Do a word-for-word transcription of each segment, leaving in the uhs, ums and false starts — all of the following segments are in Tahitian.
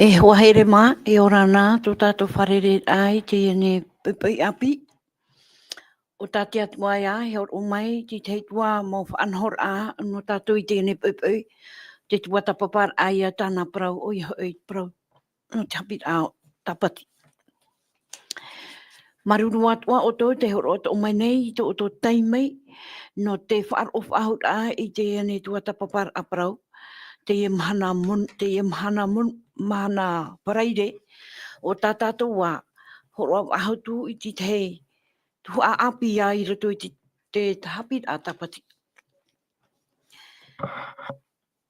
E hoa here mā, e ora na tō tātou fārereiraʻa i teie nei poʻipoʻi ʻāpī. ʻO tā te Atua ïa e hōroʻa mai i te tahi atu mau faʻanahoraʻa nō tātou i teie nei poʻipoʻi, te tuatāpaparaʻa ïa tāna parau, ʻoia hoʻi te parau nō te haʻapiʻiraʻa Tāpati. Māuruuru atoʻa ʻoutou tē hōroʻa atoʻa mai nei i tō ʻoutou taime nō te faʻaroʻo faʻahou i teie nei tuatāpaparaʻa parau, teie mahana Mon-, teie mahana Mon-, mahana Faraire, ʻo tā tātou ā hōroʻa faʻahou atu i te tahi tuhaʻa ʻāpī ïa i roto i te, te haʻapiʻiraʻa Tāpati.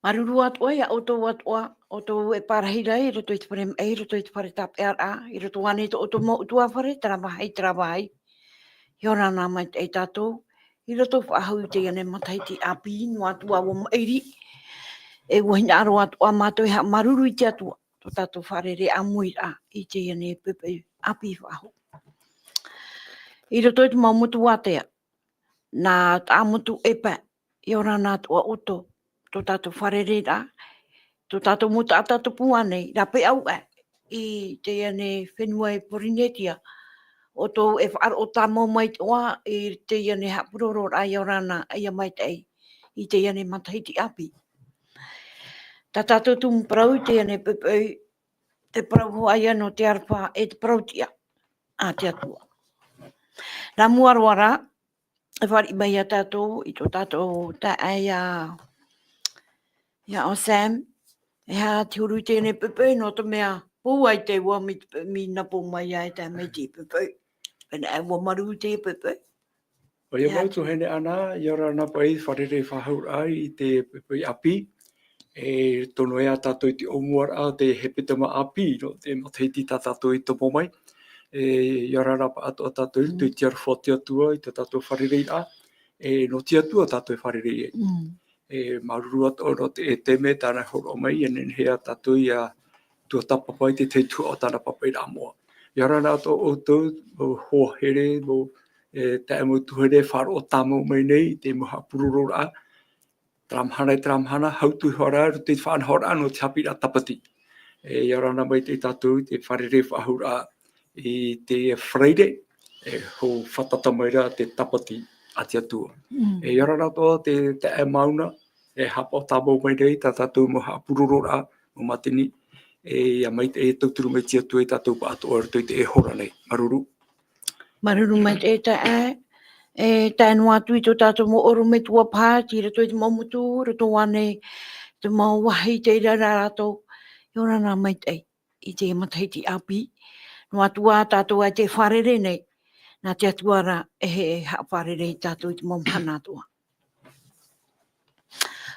Māuruuru atoʻa ïa ʻoutou atoʻa, ʻoutou e pārahi ra i roto i te fare maʻi, i roto i te fare tāpeʻaraʻa, i roto ānei tō ʻoutou mau ʻutuāfare, terā vāhi, terā vāhi. ʻIa ora na maitaʻi tātou i roto faʻahou i teie nei matahiti ʻāpī, noa atu ā ʻua maʻiri, e ʻua hinaʻaro atoʻa mātou e haʻamāuruuru i te Atua, tō tātou fārerei ʻāmuiraʻa i teie nei poʻipoʻi ʻāpī faʻahou. I roto i te mau motu ātea, nā Taʻamotu e pae, ʻia ora na atoʻa ʻoutou, tō tātou fārereiraʻa, tō tātou mau taʻata tupu ānei, rāpae aʻe i teie nei fenua i Pōrīnetia, ʻoutou e faʻaroʻo tāmau mai atoʻa i teie nei haʻapurororaʻa, ʻia ora na, ʻia maitaʻi, i teie nei matahiti ʻāpī. Tā tātou tumu parau i teie nei poʻipoʻi, te parau hoʻi ïa nō te aroha e te parau-tiʻa a te Atua. Nā mua roa rā, e fāriʻi mai ia tātou i tō tātou taeaʻe ïa, ïa ʻo Sam, e aha te huru i teie nei poʻipoʻi, nō te mea, pūai te ua mi, mi nā pū mai ai te mea i te poʻipoʻi. Pēnā ʻoe, ʻua māuruuru i te poʻipoʻi. ʻOia, ʻia mau tuahine Ana, ʻia ora na paʻi, fārerei faʻahou ā i te poʻipoʻi ʻāpī. E tono ïa tātou i te ʻōmuaraʻa o te hepetoma ʻāpī, nō te matahiti tā tātou i tomo mai. E, ʻia ora na paʻi atoʻa tātou i roto i te aroha o te Atua, i tō tātou fārereiraʻa. E, nō te Atua tātou e fārerei ai. Mm. E, māuruuru atoʻa nō te, e taime tāna e hōroʻa mai, ʻia nehenehe ā tātou ʻia tuatāpapa i te tahi tuhaʻa o tāna papaʻiraʻa moʻa. ʻIa ora na atoʻa ʻoutou, mau hoa here, mau, e, taeaʻe mau tuahine e faʻaroʻo tāmau mai nei i te mau haʻapurororaʻa, terā mahana e terā mahana, hau atu iho ā ra i roto i te faʻanahoraʻa nō te haʻapiʻiraʻa Tāpati. E, ʻia ora na maitaʻi tātou i te fārerei faʻahou i te Faraire, e, hou fātata mai ra te Tāpati a te Atua. Mm. E, ʻia ora na atoʻa te taeaʻe Mauna, e haʻapaʻo tāmau mai nei i tā tātou mau haʻapurororaʻa, mau mātini, e, ʻia maitaʻi e tauturu mai te Atua ia tātou pāʻatoʻa i roto i teie hora nei. Māuruuru. Māuruuru maitaʻi taeaʻe, e, tae noa atu i tō tātou mau ʻorometua paha, i roto i te mau motu, roto ānei, te mau vāhi tei reira rātou, ʻia ora na maitaʻi i te matahiti ʻāpī, noa atu ā tātou e tē fārerei nei, nā te Atua rā e haʻafārerei ia tātou i te mau mahana atoʻa.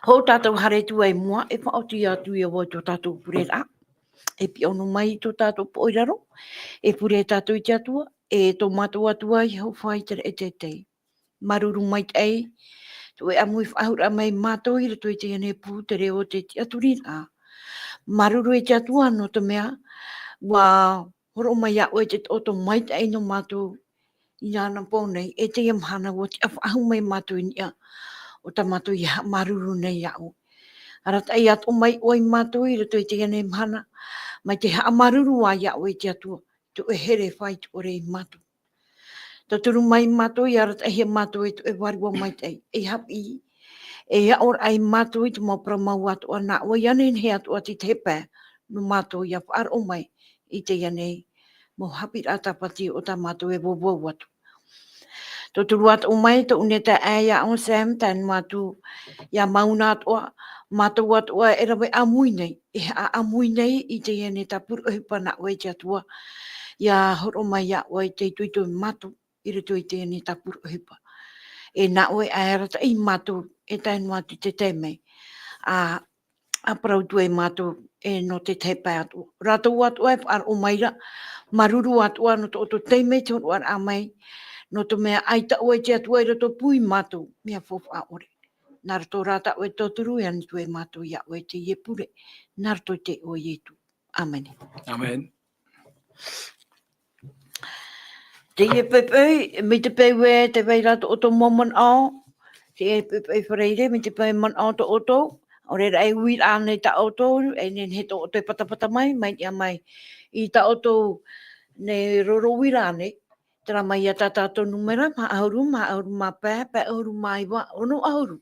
Hou tātou haere atu ai i mua, e faʻaoti atu ia vau i tō tātou pureraʻa, e piʻo noa mai i tō tātou poʻo i raro, e pure tātou i te Atua, e tō mātou Atua Iehova i te raʻi teitei. Māuruuru maitaʻi, tō ʻoe ʻāmui faʻahou mai ia mātou i roto i teie nei pū, te reo, te tiʻaturiraʻa. Māuruuru e te Atua nō te mea, ʻua hōroʻa mai iā ʻoe te taʻoto maitaʻi nō mātou, i nānā pō nei, e teie mahana ʻua tiʻa faʻahou mai mātou i niʻa, ʻo tā mātou ia haʻamāuruuru nei iā ʻoe. Arataʻi atoʻa mai ʻoe ia mātou i roto i teie nei mahana, mai te haʻamāuruuru ā iā ʻoe te Atua, tō ʻoe here e faʻaʻite ʻore ia mātou. Tauturu mai ia mātou, ʻia arataʻihia mātou e tō ʻoe Vārua Maitaʻi, ei haʻapiʻi, e aʻoraʻa ia mātou i te mau parau mau atoʻa nā ʻoe, ʻia nehenehe atoʻa te tahi pae, nō mātou ʻia faʻaroʻo mai, i teie nei, mau haʻapiʻiraʻa Tāpati ʻo tā mātou e vauvau atu. Tauturu atoʻa mai, tōʻu nei taeaʻe iā ʻo Sam, tae noa atu, iā Mauna atoʻa, mātou atoʻa e rave ʻāmui nei, e haʻaʻāmui nei, i teie nei tāpura ʻohipa nā ʻoe te Atua, ʻia hōroʻa mai iā ʻoe te itoito ia mātou, i roto i teie nei tāpura ʻohipa. E nā ʻoe ʻae e arataʻi ia mātou, e tae noa atu i te taime, ʻa, ʻa parau atu ai ia mātou, e nō te tahi pae atoʻa. Rātou atoʻa e faʻaroʻo mai ra, māuruuru atoʻa nō tō ʻoutou taime i te hōroʻaraʻa mai, nō te mea ʻaita ʻoe te Atua i rotopū ia mātou, mea faufaʻa ʻore. Nā roto rā tā ʻoe tauturu, e ani atu ai mātou iā ʻoe teie pure, nā roto i te iʻoa o Ietu. ʻĀmene. ʻĀmene. Teie poʻipoʻi, mai te peu ē tē vai ra tō ʻoutou mau manaʻo, teie poʻipoʻi Faraire, mai te peu manaʻo tō ʻoutou, ʻaore rā e uiraʻa nei tā ʻoutou, e nehenehe tō ʻoutou e patapata mai, mai niʻa mai i tā ʻoutou nei roro uiraʻa nei, terā mai ia tā tātou nūmera, maha ʻahuru, maha ʻahuru mā pae, pae ʻahuru mā iva, ono ʻahuru.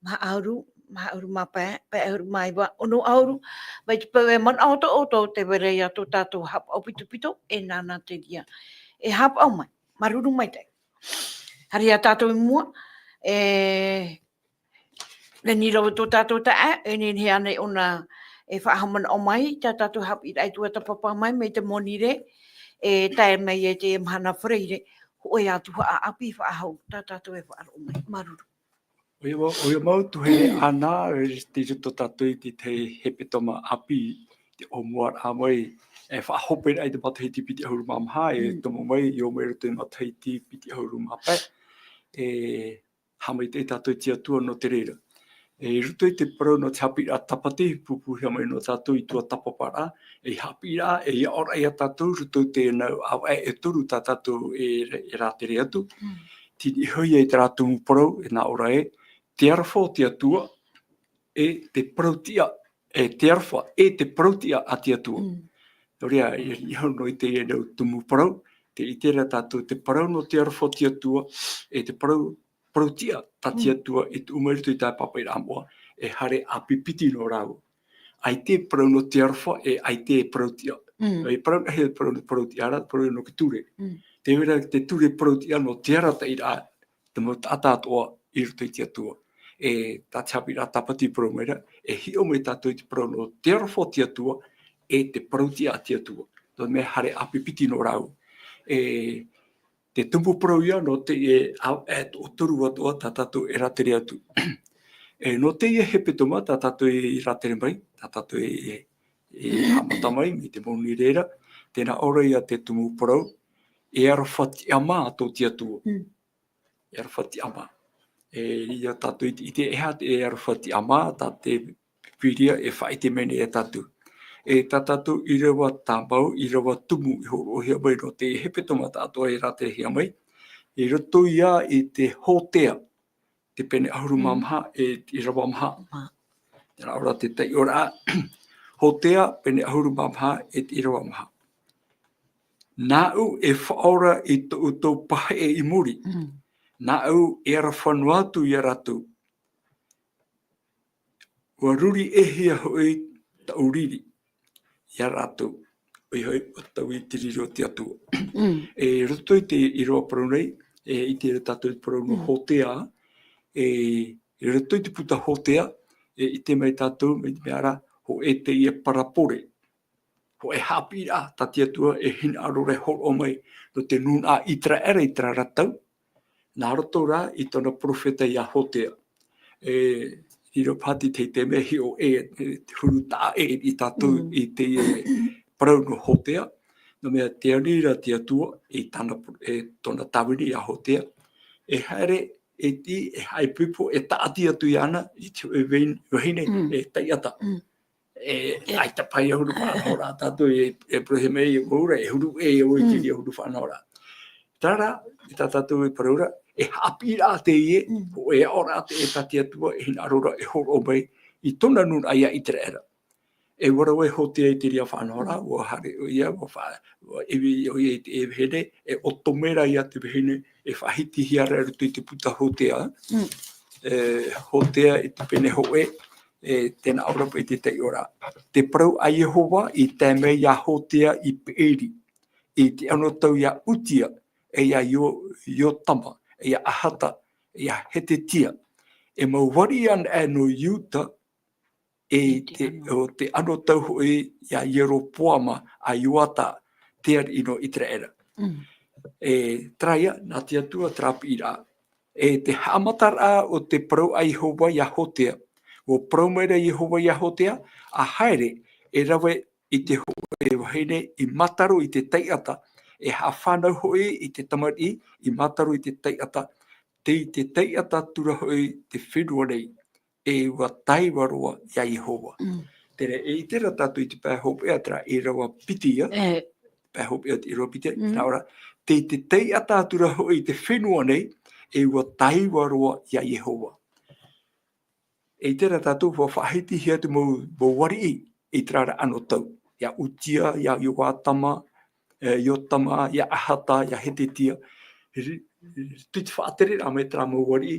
Maha ʻahuru, maha ʻahuru mā pae, pae ʻahuru mā iva, ono ʻahuru. Mai te peu e manaʻo tō ʻoutou tē vai ra ia tō tātou haʻapaʻo pitopito, e nāna te reira e haʻapaʻo mai, māuruuru maitaʻi. Haere ā tātou i mua, e, e nīrava tō tātou taeaʻe, e nehenehe ānei ʻōna e faʻahaʻamanaʻo mai, tā tātou haʻapiʻiraʻa i tuatāpapa mai, mai te Mōnirē, e tae mai i te mahana Faraire, hōʻē atu haʻaʻapi faʻahou, tā tātou e faʻaroʻo mai. Māuruuru. ʻOia mau, ʻoia mau, tuahine Ana, e, tei roto tātou i te tahi hepetoma ʻāpī, te ʻōmuaraʻa mai, e faʻahoperaʻa i te matahiti piti ʻahuru mā maha, e Mm. tomo mai, i ō mai roto i te matahiti piti ʻahuru mā pae, e, haʻamaitaʻi tātou i te Atua nō te reira. E, i roto i te parau nō te haʻapiʻiraʻa tāpati, pūpūhia mai nō tātou i tuatāpaparaʻa, e haʻapiʻiraʻa, e aʻoraʻa ia tātou, roto i te nau ʻāvaʻe e toru tā tātou e, e rātere atu. Mm. Tei niʻa hoʻi ia i terā tumu parau, e nā ʻō ra ē, te aroha o te Atua, e te parau-tiʻa, e te aroha, e te parau-tiʻa a te Atua. Mm. Nō reira, e, i niʻa hoʻi nō teie nei tumu parau, tē ʻite ra tātou te parau nō te aroha o te Atua, e te parau, parau-tiʻa tā te Mm. Atua i tuʻu mai roto i tā Papaʻiraʻa moʻa, e haere ʻāpī piti nō rāua. ʻAita e parau nō te aroha, e ʻaita e parau-tiʻa. Mm. E parau nā hea te parau nō te parau-tiʻa ra, parau nō te ture. Mm. Tē vai ra te ture parau-tiʻa nō te arataʻiraʻa, te mau taʻata atoʻa i roto i te Atua. E, tā te haʻapiʻiraʻa tāpati parau mai ra, e hiʻo mai tātou i te parau nō te aroha o te Atua, e te parau-tiʻa a te Atua. Nō te mea haere ʻāpī piti nō rāua. E, te tumu parau ia nō teie ʻāvaʻe e toʻotoru atoʻa tā tātou e rātere atu. E, nō teie hepetoma tā tātou i rātere mai, tā tātou e, e, e haʻamata mai, mai te Mōnirē ra, tē nā ʻō ra ia te tumu parau, e aroha tiʻamā tō te Atua. Mm. E aroha tiʻamā. E, ia tātou i te, i te ʻeiaha e aroha tiʻamā, tā te Pīpīria e faʻaʻite mai nei ia tātou. E tā tātou ʻīrava tāmau, ʻīrava tumu i hōroʻahia mai nō te hepetoma tā atoʻa e rāterehia mai. I roto ia i te Hōtea, te pene ʻahuru mā Mm. maha, e te ʻīrava maha. Maha. Terā ʻō ra te taiʻoraʻa. Hōtea, pene ʻahuru mā maha, e te ʻīrava maha. Nāʻu e faʻaora i tō ʻoutou paheʻe i muri. Mm. Nāʻu e aroha noa atu ia rātou. ʻUa ruri-ʻē-hia hoʻi tāʻu riri ia rātou. ʻOia hoʻi, ʻua taui te riri o te Atua. Mm. E roto i te ʻīrava parau nei, e ʻite ra tātou i te parau nō Mm. Hōtea, e, i roto i te puta Hōtea, e ʻite mai tātou, mai te mea ra, hōʻē teie parabole. Hōʻē haʻapiʻiraʻa tā te Atua e hinaʻaro ra e hōroʻa mai nō te nūnaʻa ʻĪteraʻera i terā ra tau. Nā roto rā i tōna perofeta ia Hōtea. E, i roto paha i te taime e hiʻo ʻē, e, te huru taʻa ʻē ia tātou Mm. i teie parau nō Hōtea. Nō te mea, tē ani ra te Atua i tāna, e, tōna tāvini ia Hōtea. E haere, e ti, e haʻaipoipo, e tāʻati atu iāna i te hōʻē vahine, vahine, Mm. e taiʻata. Mm. E, E. ʻaita paʻi e huru faʻanahoraʻa tātou e, e parauhia mai, e huru, e huru ʻē, e ʻoe Mm. te huru faʻanahoraʻa. Terā rā, i tā tātou e parau ra, e haʻapiʻiraʻa teie, Mm. hōʻē aʻoraʻa teie tā te Atua e hinaʻaro ra e hōroʻa mai i tōna nūnaʻa ia ʻĪteraʻera. E ʻua rave Hōtea i te reira faʻanahoraʻa, Mm. ʻua haere ʻoia, ʻua fa-, ʻua ivi ʻoia i te vahine, e ʻo Tomera ia te vahine, e faʻahitihia ra i roto i te puta Hōtea. Mm. E, Hōtea i te pene hōʻē, e, tē nā ʻō ra paʻi te taiʻoraʻa. Te parau a Iehova i tae mai ia Hōtea i Peʻeri, i te anotau ia Utia, e ia Io-, Iotama, e ia Ahata, e ia Hetetia. E mau vari anaʻe nō Iuta, e I te te, ano. ʻo te anotau hoʻi ia Ieropoama a Ioata, te ariʻi nō ʻĪteraʻera. Mm. E terā ia, nā te Atua terā piʻiraʻa. E te haʻamataraʻa o te parau a Iehova ia Hōtea. ʻUa parau mai ra Iehova ia Hōtea, ʻa haere, e rave i te hōʻē vahine i mātaro i te taiʻata, e haʻafānau hoʻi i te tamariʻi i mātaro i te taiʻata, tei te taiʻata atu ra hoʻi te fenua nei, e ʻua taiva roa ia Iehova. Mm. Terā, e ʻite ra tātou i te pae hopeʻa terā ʻīrava piti ia, E. pae hopeʻa te ʻīrava piti ia, Mm. nā ʻō ra, tei te taiʻata atu ra hoʻi i te fenua nei, e ʻua taiva roa ia Iehova. E i terā tātou, ʻua faʻahitihia te mau, mau ariʻi i terā ra anotau. Iā Utia, iā Ioatama, e, Iotama, iā Ahata, iā Hetetia. Ri-, ri-, tui te faʻatereraʻa mai terā mau ariʻi,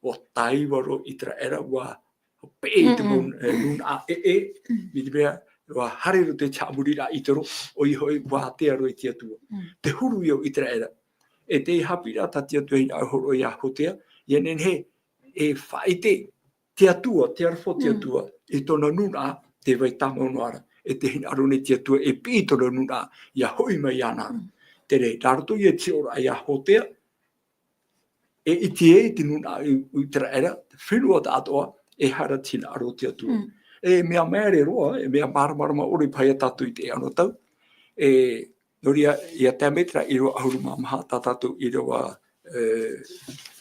ʻua taiva roa ʻĪteraʻera, ʻua peʻe i te mau, e, nūnaʻa ʻē, ʻē, mai te mea, ʻua haere roa te haʻamoriraʻa ʻĪtero, ʻoia hoʻi, ʻua ātea roa i te Atua. Te huru ia o ʻĪteraʻera. E te haʻapiʻiraʻa tā te Atua e hinaʻaro hōroʻa iā Hotea, ʻia nehenehe e faʻaʻite te Atua, te aroha o te Atua, i tōna nūnaʻa, tē vai tāmau noa ra. E tē hinaʻaro nei te Atua e piʻi i tōna nūnaʻa, ʻia hoʻi mai iāna ra. Terā, nā roto ia i te hiʻoraʻa iā Hotea, e ʻite ai te nūnaʻa i, i ʻĪteraʻera, te fenua tāʻatoʻa, e aha ra te hinaʻaro o te Atua. E mea māere roa, e mea māramarama ʻore paʻi ia tātou i teie anotau. E, nō reira, ʻia tae mai terā ʻīrava ʻahuru mā maha, tā tātou ʻīrava, e,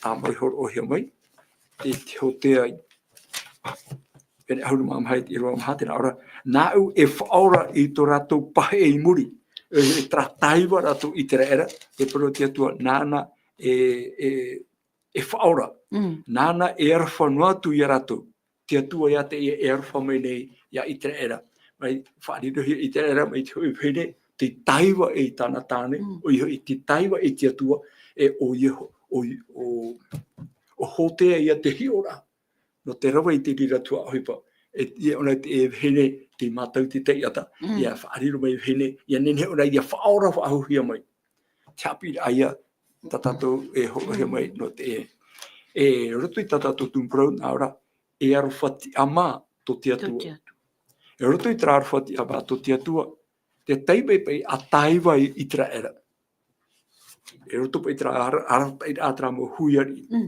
tāmau i hōroʻahia mai, te, te Hotea, pene ʻahuru mā maha i te ʻīrava maha, tē nā ʻō ra, nāʻu e faʻaora i tō rātou paheʻe i muri, e, e terā taiva rātou ʻĪteraʻera, e parau te Atua, nāna e, e, e faʻaora. Nāna e aroha noa atu iā rātou. Te Atua ïa teie e aroha mai nei iā ʻĪteraʻera. Mai faʻarirohia ʻĪteraʻera mai te hōʻē vahine, tei taiva i tāna tāne, ʻoia hoʻi tei taiva i te Atua, e ʻo Ieho-, ʻo, ʻo, ʻo Hotea ïa te hiʻoraʻa. Nō te rave i te reira tuhaʻa ʻohipa, e, ʻia ʻōna te, e vahine, tei mātau te taʻata, ʻia faʻariro mai vahine, ʻia nehenehe ʻōna ʻia faʻaora faʻahou mai. Te haʻapiʻiraʻa ïa, tā tātou e hōroʻahia mai nō te, e, roto i tā tātou tumu parau, nā ʻō ra, e aroha tiʻamā tō te Atua. E roto i terā aroha tiʻamā tō te Atua, te taime paʻi ʻa taiva ai ʻĪteraʻera. E roto paʻi terā ara-, arataʻiraʻa terā mau hui ariʻi.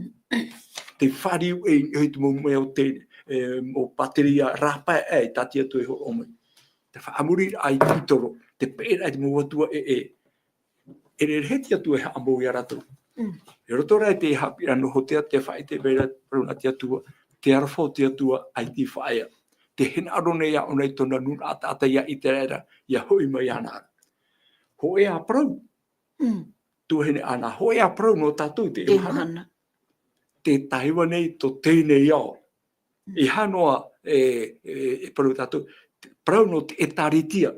Te fāriu ʻē i te mau mea o te, e, mau pāteria rāpae ʻē tā te Atua e hōroʻa mai. Te faʻamoriraʻa i te ʻĪtero, te peʻeraʻa i te mau atua ʻē, ʻē. E rere te Atua e haʻamou iā rātou. E roto rā i te haʻapiʻiraʻa nō Hotea, tē faʻaʻite mai ra parau nā te Atua, te aroha o te Atua ʻaita i faʻaea. Tē hinaʻaro nei ʻōna i tōna nūnaʻa taʻata iā ʻĪteraʻera, ʻia hoʻi mai iāna ra. Hōʻē ā parau. Tuahine Ana, hōʻē ā parau nō tātou i teie mahana. Tē taiva nei tō teie nei ao. E aha noa, e, e, e parau tātou, parau nō te ʻĒtārētia.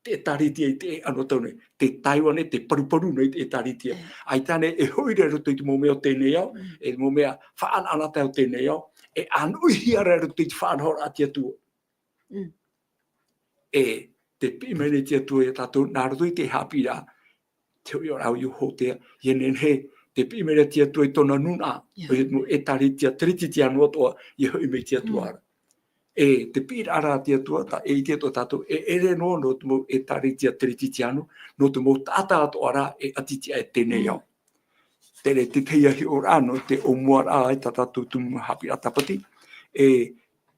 Te ʻĒtārētia i teie anotau nei. Tē taiva nei, tē paruparu nei te ʻĒtārētia. ʻAita ānei e hoʻi ra i roto i te mau mea o teie nei ao, e mau mea faʻanahonahoraʻa o teie nei ao, e ʻānoʻihia ra i roto i te faʻanahoraʻa a te Atua. E tē piʻi mai nei te Atua iā tātou, nā roto i te haʻapiʻiraʻa, te hoʻi ora au i Hotea, ʻia nehenehe, tē piʻi mai ra te Atua i tōna nūnaʻa, ʻoia te mau ʻĒtārētia, Teretitiano atoʻa, ʻia hoʻi mai te Atua ra. E te piʻiraʻa ra te Atua, tā, e ʻite atoʻa tātou, e ʻere noa nō te mau ʻĒtārētia Teretitiano, nō te mau taʻata atoʻa rā, e ʻati tiʻa e teie nei ao. Terā te tahi hiʻoraʻa nō te ʻōmuaraʻa i tā tātou tumu haʻapiʻiraʻa tāpati. E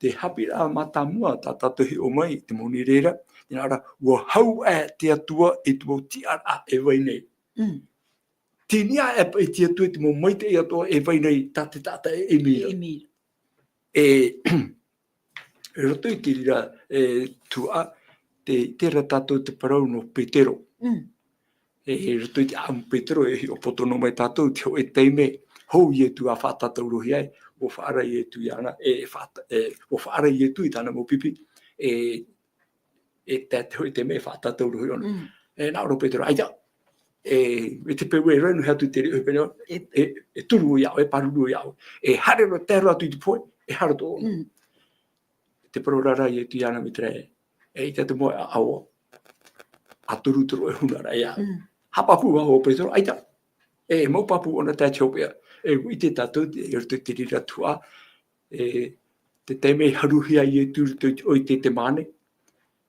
te haʻapiʻiraʻa mātāmua tā tātou hiʻo mai i te moni reira, tē nā ʻō ra, ʻua hau aʻe te Atua i te mau tiʻaraʻa e vai nei. Tini aʻe paʻi te Atua i te mau maitaʻi atoʻa e vai nei tā te taʻata e ʻimi ra. E, i roto i te reira, e, tuhaʻa, te, terā tātou te parau nō Petero. E, i roto i te ʻāʻamu Petero, e hiʻo poto noa mai tātou, te hōʻē taime, hou Ietu ʻa faʻatātaurohia ai, ʻua faʻaara Ietu iāna, e, e faʻata-, e, ʻua faʻaara Ietu i tāna mau pipi, e, e tae te hōʻē taime e faʻatātaurohia ʻōna. E, nā ʻō ra Petero, ʻaita, e, e te peu e rave noa atu te riʻi ʻohipa nei, e, e, e turu iāʻu, e pāruru iāʻu. E haere roa, tae roa atu i te pohe, e haere atoʻa ʻōna. Te parau ra Ietu iāna mai terā, e ʻaita te moʻe ʻāʻau, ʻa toru te roʻe hunaraʻa iāʻu. Haʻapāpū vau ʻo Petero, ʻaita. E mau pāpū ʻōna tae te hopeʻa. E ʻua ʻite tātou, i roto i te reira tuhaʻa, e, te taime i haruhia ai Ietu i roto i te ʻoire i Ketesemane.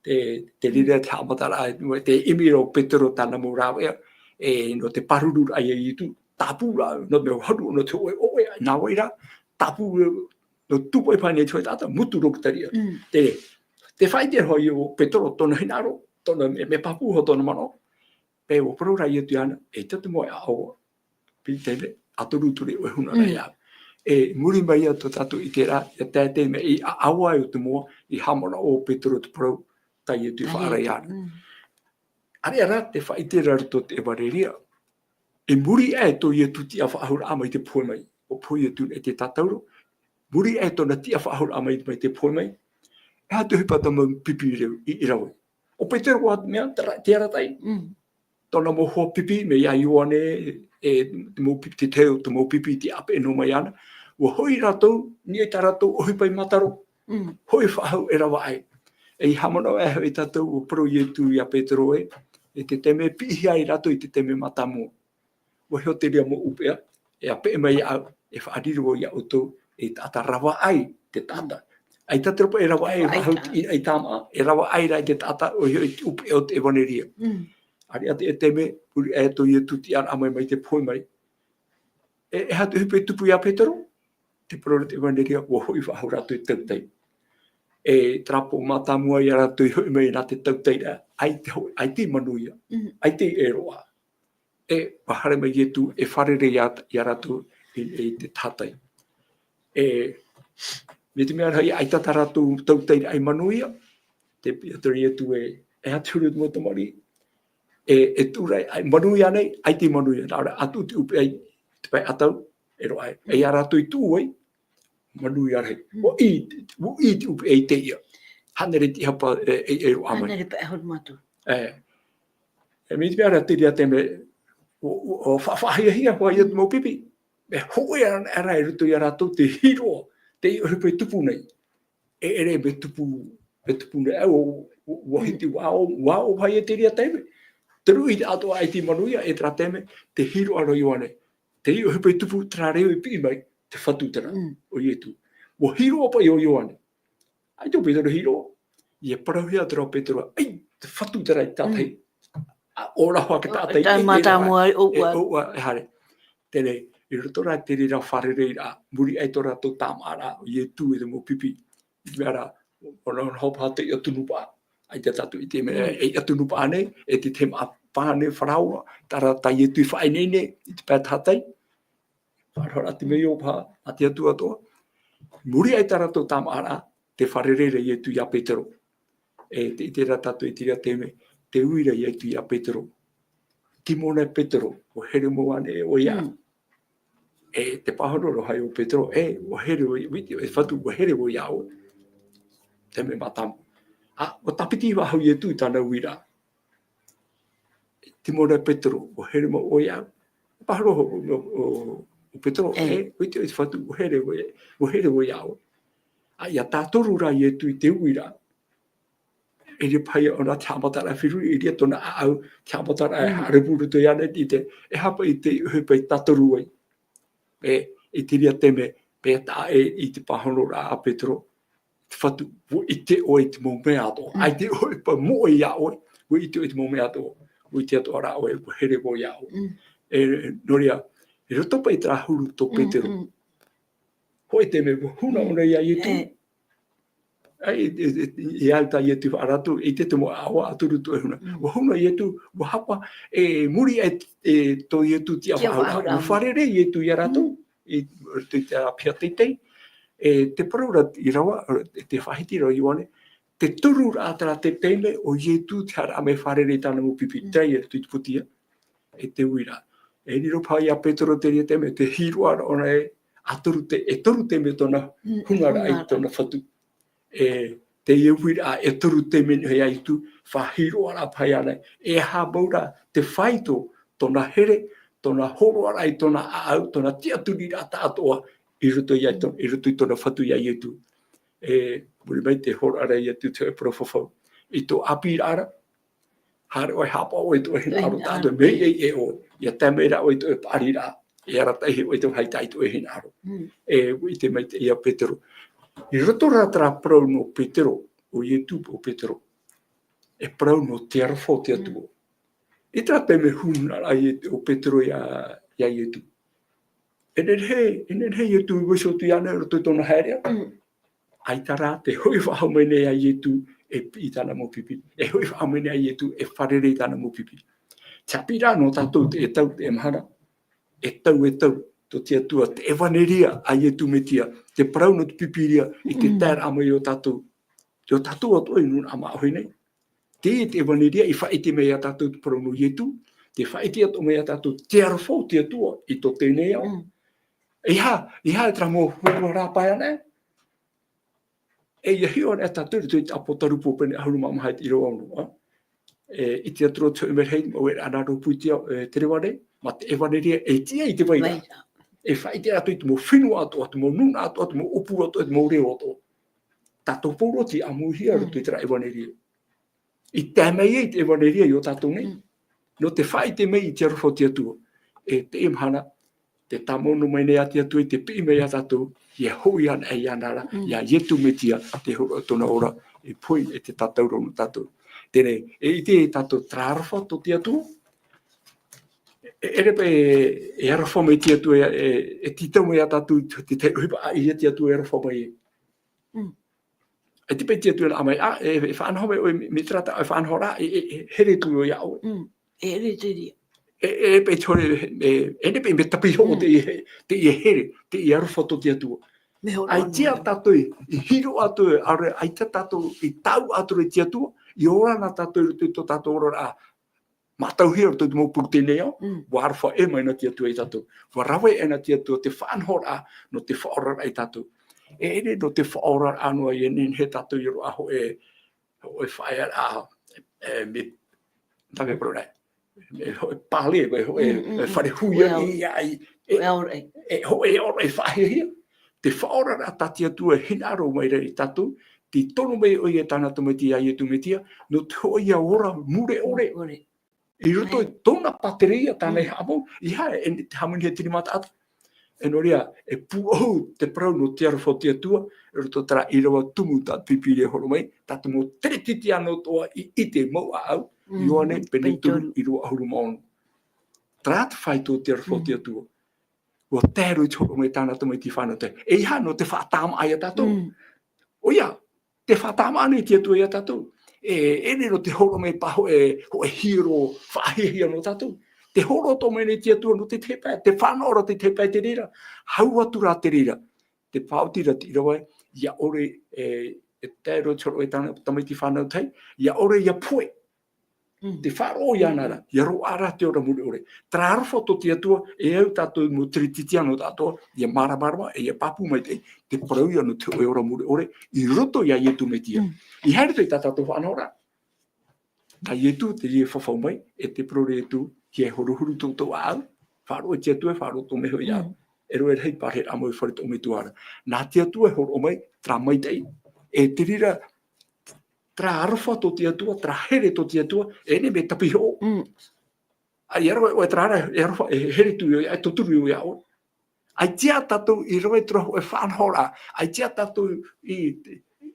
Te, te reira te haʻamataraʻa, te ʻimi ra ʻo Petero tāna mau rāveʻa, e, nō te pārururaʻa ia Ietu, tāpū ra, nō te mea haru, nō te hōʻē ʻoʻe, nā vai ra, tāpū, nō tūpaʻi paʻi nei te hōʻē taʻata, mutu roa te tariʻa. Te, te faʻaʻite hoʻi ʻo Petero tōna hinaʻaro, tōna mea, mea pāpū hoʻi tōna manaʻo, pē ʻua parau ra Ietu iāna, e ʻaita te moʻe ʻāʻau, piti taime, ʻa toru te roʻe hunaraʻa iāʻu. E, muri mai ia tō tātou ʻiteraʻa, ʻia tae te mea i ʻāʻau ai ʻo te moʻa, i haʻamanaʻo ʻo Petero te parau, tā Ietu i faʻaara iāna. ʻĀreʻa rā te faʻaʻite ra roto i te ʻEvaneria. I muri aʻe tō Ietu tiʻa faʻahou raʻa mai te pohe mai, ʻua pohe Ietu e te tātauro, muri aʻe tōna tiʻa faʻahou mai, mai te pohe mai, e aha te ʻohipa tā mau pipi reo i, i rave. ʻO Petero ʻua mea, te ra-, te arataʻi. Mm. Tōna mau hoa pipi, mai iā Ioane, e, te mau pipi, te teu, te mau pipi, te ʻāpeʻe noa mai ana. ʻUa hoʻi rātou, nā ʻō tā rātou ʻohipa i mātaro. Mm. Hoʻi faʻahou e ravaʻai. E ʻia haʻamanaʻo aʻe hoʻi tātou, ʻua parau Ietu iā Petero ē, e te taime piʻihia ai rātou i te taime mātāmua. ʻUa hiʻo te reira mau ʻūpeʻa, e ʻāpeʻe mai iāʻu, e faʻariro vau iā ʻoutou, e taʻata ravaʻai te taʻata. ʻAita te reira paʻi e ravaʻai, e Ravaʻai faʻahou taʻata. I, i tāmaʻa, e ravaʻai rā i te taʻata, ʻoia hoʻi te ʻūpeʻa o te ʻevaneria. Mm. ʻĀreʻa te, e taime, muri aʻe tō Ietu tiʻaraʻa mai, mai te pohe mai. E, e aha te ʻohipa i tupu iā Petero? Te parau ra te ʻevaneria, ʻua hoʻi faʻahou rātou i te tautai. E terā pō mātāmua iā rātou i hoʻi mai nā te tautai ra, ʻaita hoʻi, ʻaita i manuia, Mm. ʻaita i ʻē roa. E, ʻua haere mai Ietu, e fārerei iā, iā rātou i, i te tahatai. E, mai te mea ra hoʻi, ʻaita tā rātou tautairaʻa i manuia, tē piʻi atu ra Ietu ē, e aha te huru o te mau tamariʻi, e, e tuʻu ra, ʻaita i manuia nei, ʻaita i manuia, nā ʻō ra, ʻa tuʻu te ʻūpeʻa i te pae ʻatau, e roaʻa ai. E iā rātou i tuʻu ai, manuia rahi. Mm. ʻUa ʻī, ʻua ʻī te ʻūpeʻa i teie. Hānere te ʻīhapa, e, e, e roaʻa mai. Hānere pae ʻahuru mā toru. E. E mai te mea ra te reira taime, ʻua, ʻua, ʻua fa-, faʻahiahia hoʻi ia te mau pipi. E hōʻē ana ra i roto iā rātou te hiroʻa, te ʻohipa e tupu nei. E ʻere mea tupu, mea tupu nei, ʻua, ʻua, ʻua Mm. hiti, ʻua ʻō, ʻua ʻō paʻi i te reira taime. Te ruʻi atoʻa ʻaita i manuia, e terā taime, te hiroʻa ra ʻo Ioane. Te ʻohipa e tupu, terā reo i piʻi mai, te fatu terā, Mm. ʻo Ietu. ʻUa hiroʻa paʻi ʻo Ioane. ʻAita ʻo Petero hiroʻa. ʻIa parauhia atu ra Petero, ʻei, te fatu terā i tātahi. Mm. ʻA, ʻō ra hoʻi te taʻata i, Tae i, i, mātāmua ai, e, ʻoua. ʻOua, e haere. Teie, i roto rā i te reira fārereiraʻa, muri aʻe tō rātou tāmāʻaraʻa, ʻo Ietu e te mau pipi. Mea ra, ʻo, ʻo, ʻo, ʻo paha te iʻa tunu paʻa. ʻAita tātou i te mea, Mm. e iʻa tunu paʻa nei, e te, te maʻa paʻa nei Farao, terā tā Ietu i faʻaineine, i te pae tahatai. Faʻaroʻo ra te mea ʻo paha, a te Atua atoʻa. Muri aʻe tā rātou tāmāʻaraʻa, tē fārerei ra Ietu iā Petero. E te, i terā tātou, i terā taime, tē ui ra Ietu iā Petero. Timona e Petero, ʻua here mau ānei ʻoe iāʻu? Mm. E te pāhono roa hoʻi ʻo Petero, e, ʻua here vau, ʻua ʻite, e Fatu, ʻua here vau iā ʻoe. Te mea mātāmua. ʻA, ʻua tāpiti faʻahou Ietu i tāna uiraʻa. Timona e Petero, ʻua here mau ʻoe iāʻu? Pāhono ʻo, ʻo, ʻo, ʻo Petero, E. e, ʻua ʻite, ʻua ʻite Fatu, ʻua here vau, ʻua here vau iā ʻoe. ʻA, ʻia tātoru rā Ietu i te uiraʻa. E riro paʻi ʻōna te haʻamataraʻa feruri, e riro tōna ʻāʻau, te haʻamataraʻa e Mm. haʻarepu i roto iāna, i te, e aha paʻi te ʻohipa i tātoru ai. E, i te reira taime, mea taʻa ʻē i te pāhonoraʻa a Petero, te Fatu, ʻua ʻite ʻoe i te mau mea atoʻa. Mm. ʻAita e ʻohipa moʻe iā ʻoe, ʻua ʻite ʻoe i te mau mea atoʻa. ʻUa ʻite atoʻa rā ʻoe, ʻua here vau iā ʻoe. Mm. E, nō reira, i roto paʻi i terā huru tō Mm, Petero. mm. Hōʻē taime, ʻua huna Mm. ʻōna iā Ietu. E. ʻAi, e, e, e, e au tā Ietu faʻaratu, i te, te mau ʻāʻau, ʻa turu tō e huna. Mm. ʻUa huna Ietu, ʻua hapa, e, muri aʻe, e, tō Ietu tiʻa Tiʻa faʻahou, faʻahou. ʻua fārerei Ietu iā rātou, Mm. i, i te, te, a, piha teitei, e, te parau ra i rava, e, te faʻahiti ra Ioane, te toru ra terā te taime ʻo Ietu tē haere mai fārerei tāna mau pipi, Mm. terā ia i te pōtiʻa, e te uiraʻa. E riro paʻi iā Petero te reira taime, te hiroʻa ra ʻōna e, ʻa toru te, e toru taime tōna Mm, hunaraʻa i hunaraʻa. tōna Fatu. E, teie uiraʻa e toru taime nei iā Ietu, faʻahiroʻaraʻa paʻi ānei, e aha mau rā te faito, tōna here, tōna hōroʻaraʻa i tōna ʻāʻau, tōna tiʻaturiraʻa tāʻatoʻa, i roto iā tō-, i roto i tōna Fatu iā Ietu. E, muri mai te hōroʻa ra Ietu te parau fafau. I tō ʻāpīraʻa ra, haere ʻoe, haʻapaʻo ʻoe i tō ʻoe hinaʻaro, Hinaʻaro. tātou mea ʻē, ʻē ʻoe. ʻIa tae mai rā ʻoe i tō ʻoe paʻariraʻa, e arataʻi ʻoe i te faʻaʻite i tō ʻoe hinaʻaro. Mm. E, ʻua ʻite maitaʻi ia Petero. I roto rā terā parau nō Petero, ʻo Ietu ʻo Petero, e parau nō te aroha o te Mm. Atua. I terā taime huna ra ʻo Petero iā, iā Ietu. E nehenehe, e nehenehe Ietu i vaiiho atu iāna i roto i tōna haereʻa. Mm. ʻAita rā, tē hoʻi faʻahou mai nei ā Ietu e piʻi tāna mau pipi. E hoʻi faʻahou mai nei ā Ietu e fārerei tāna mau pipi. Te haʻapiʻiraʻa nō tātou te, e tau, e mahana, e tau, e tau, tō te Atua, te ʻevaneria a Ietu Metia, te parau nō te Pīpīria, i te Mm. taeraʻa mai iō tātou, iō tātou atoʻa i nūnaʻa māʻohi nei. Te, te ʻevaneria i faʻaʻite mai iā tātou te parau nō Ietu, tē faʻaʻite atoʻa mai iā tātou te aroha o te Atua i tō teie nei ao. Mm. E aha, e aha terā mau fenua rāpae anaʻe? E ia hiʻo anaʻe tātou i roto i te ʻApotarupo pene ʻahuru mā maha i te ʻīrava ono, ā? E, i te atura te hoʻi mea rahi, mau e rā rōpū i te, e, te reva nei, mā te ʻevaneria e tiʻa i te vai ra. Vai ra. E faʻaʻite atoʻa i te mau fenua atoʻa, te mau nūnaʻa atoʻa, te mau ʻōpū atoʻa, te mau reo atoʻa. Tātou pauroa tei ʻāmuihia i roto i terā ʻevaneria. I tae mai ai te ʻevaneria i ō tātou nei. Mm. Nō te faʻaʻite mai i te aroha o te Atua. E teie mahana, tē tāmau noa mai nei ā te Atua i te piʻi mai iā tātou, ʻia hoʻi anaʻe iāna ra, Mm. iā Ietu Metia, tē hōroʻa tōna ora, e pohe e te tātauro nō tātou. Teie, e ʻite tātou terā aroha tō te Atua, e, ʻere paʻi e aroha mai te Atua, e, e, e tītau mai iā tātou, te, te ʻohipa ʻāʻī ia te Atua e aroha mai. Mm. E te paʻi te Atua nā mai, ā, e, e faʻanaho mai ʻoe, mai, mai terā taʻata, e faʻanaho ra, e, e, e here atu ʻoe iā ʻoe. Mm. E here atu ia. E, e, paʻi te hōʻē, e, e, e, paʻi mea tāpihoʻo Mm. teie, teie here, teie aroha tō te Atua. Mea hōroʻa ʻAita noa. tātou i, i hiroʻa atu, ʻaore, ʻaita tātou i tāuʻa atu i te Atua, i ora na tātou i roto i tō tātou oraraʻa mātauhia i roto i te mau pū teie nei ao, Mm. ʻua aroha ʻē mai na te Atua iā tātou. ʻUa rave ʻē na te Atua te faʻanahoraʻa, nō te faʻaoraraʻa iā tātou. E ʻere nō te faʻaoraraʻa noa ʻia nehenehe tātou i roaʻa hōʻē, hōʻē faʻaearaʻa, e, mea, tā mea parau nei. E hōʻē pale, e hōʻē, Mm, mm, e mm. fare huia Well, i, i, i, e, well, e, e hōʻē ora e faʻahiahia. Te faʻaoraraʻa tā te Atua e hinaʻaro mai ra iā tātou, tei tono mai ʻoia e tāna tamaiti iā Ietu Metia, nō te hōʻē ora mure ʻore. Mure ʻore. I roto i Amen. tōna pātereia tāna i Mm. haʻamau, ʻeiaha e te hāmani he tini mataʻata. E nō reira, e pūʻohu te parau nō te aroha o te Atua, i roto i terā ʻīrava tumu tā te Pīpīria e hōroʻa mai, tā te mau teretitiano atoʻa i ʻite mau ʻāʻau, Mm. Ioane, pene Pene toru, toru. ʻīrava ʻahuru mā ono. Terā te faito o te aroha o te Mm. Atua. ʻUa tae roa i te hōroʻa mai tāna tamaiti fānau tahi. ʻEiaha nō te faʻatāmāʻa iā tātou. Mm. ʻOia, tē faʻatāmāʻa nei te Atua iā tātou. E, e ʻere nō te hōroʻa mai paʻi hōʻē, hōʻē hiero faʻahiahia nō tātou. Tē hōroʻa atoʻa mai nei te Atua nō te tahi pae, tē fānaʻo ra te tahi pae te reira. Hau atu rā te reira. Tē pāʻoti ra te ʻīrava, ʻia ʻore, e, e tae roa i te hōroʻa e tāna tamaiti fānau tahi, ʻia ʻore ʻia pohe. Mm. Tē faʻaroʻo iāna ra, Mm. ʻia roaʻa ra te ora mure ʻore. Terā aroha tō te Atua, e au tātou mau teretitiano atoʻa, ʻia māramarama, e ʻia pāpū maitaʻi, te parau ia nō te hōʻē ora mure ʻore, i roto iā Ietu Metia. Mm. I haere atu i tā tātou faʻanahoraʻa. Tā Ietu, tē fafau mai, e te parau ra Ietu, ʻia huru huru tō ʻoutou ʻāʻau, faʻaroʻo i te Atua, faʻaroʻo tō mea hoʻi ʻāʻau. Mm. E rave rahi te parahiraʻa mau e fare tō ʻoutou mea tuara. Nā te Atua e hōroʻa mai, terā maitaʻi, e te reira, terā aroha tō te Atua, terā here tō te Atua, e ʻere mea tāpihoʻo. Mm. ʻA, ʻia rave ʻoe terā ra, e aroha, e here atu ʻoe, e tauturu ʻoe iā ʻoe. ʻAita tātou i rave i terā hōʻē faʻanahoraʻa, ʻaita tātou i,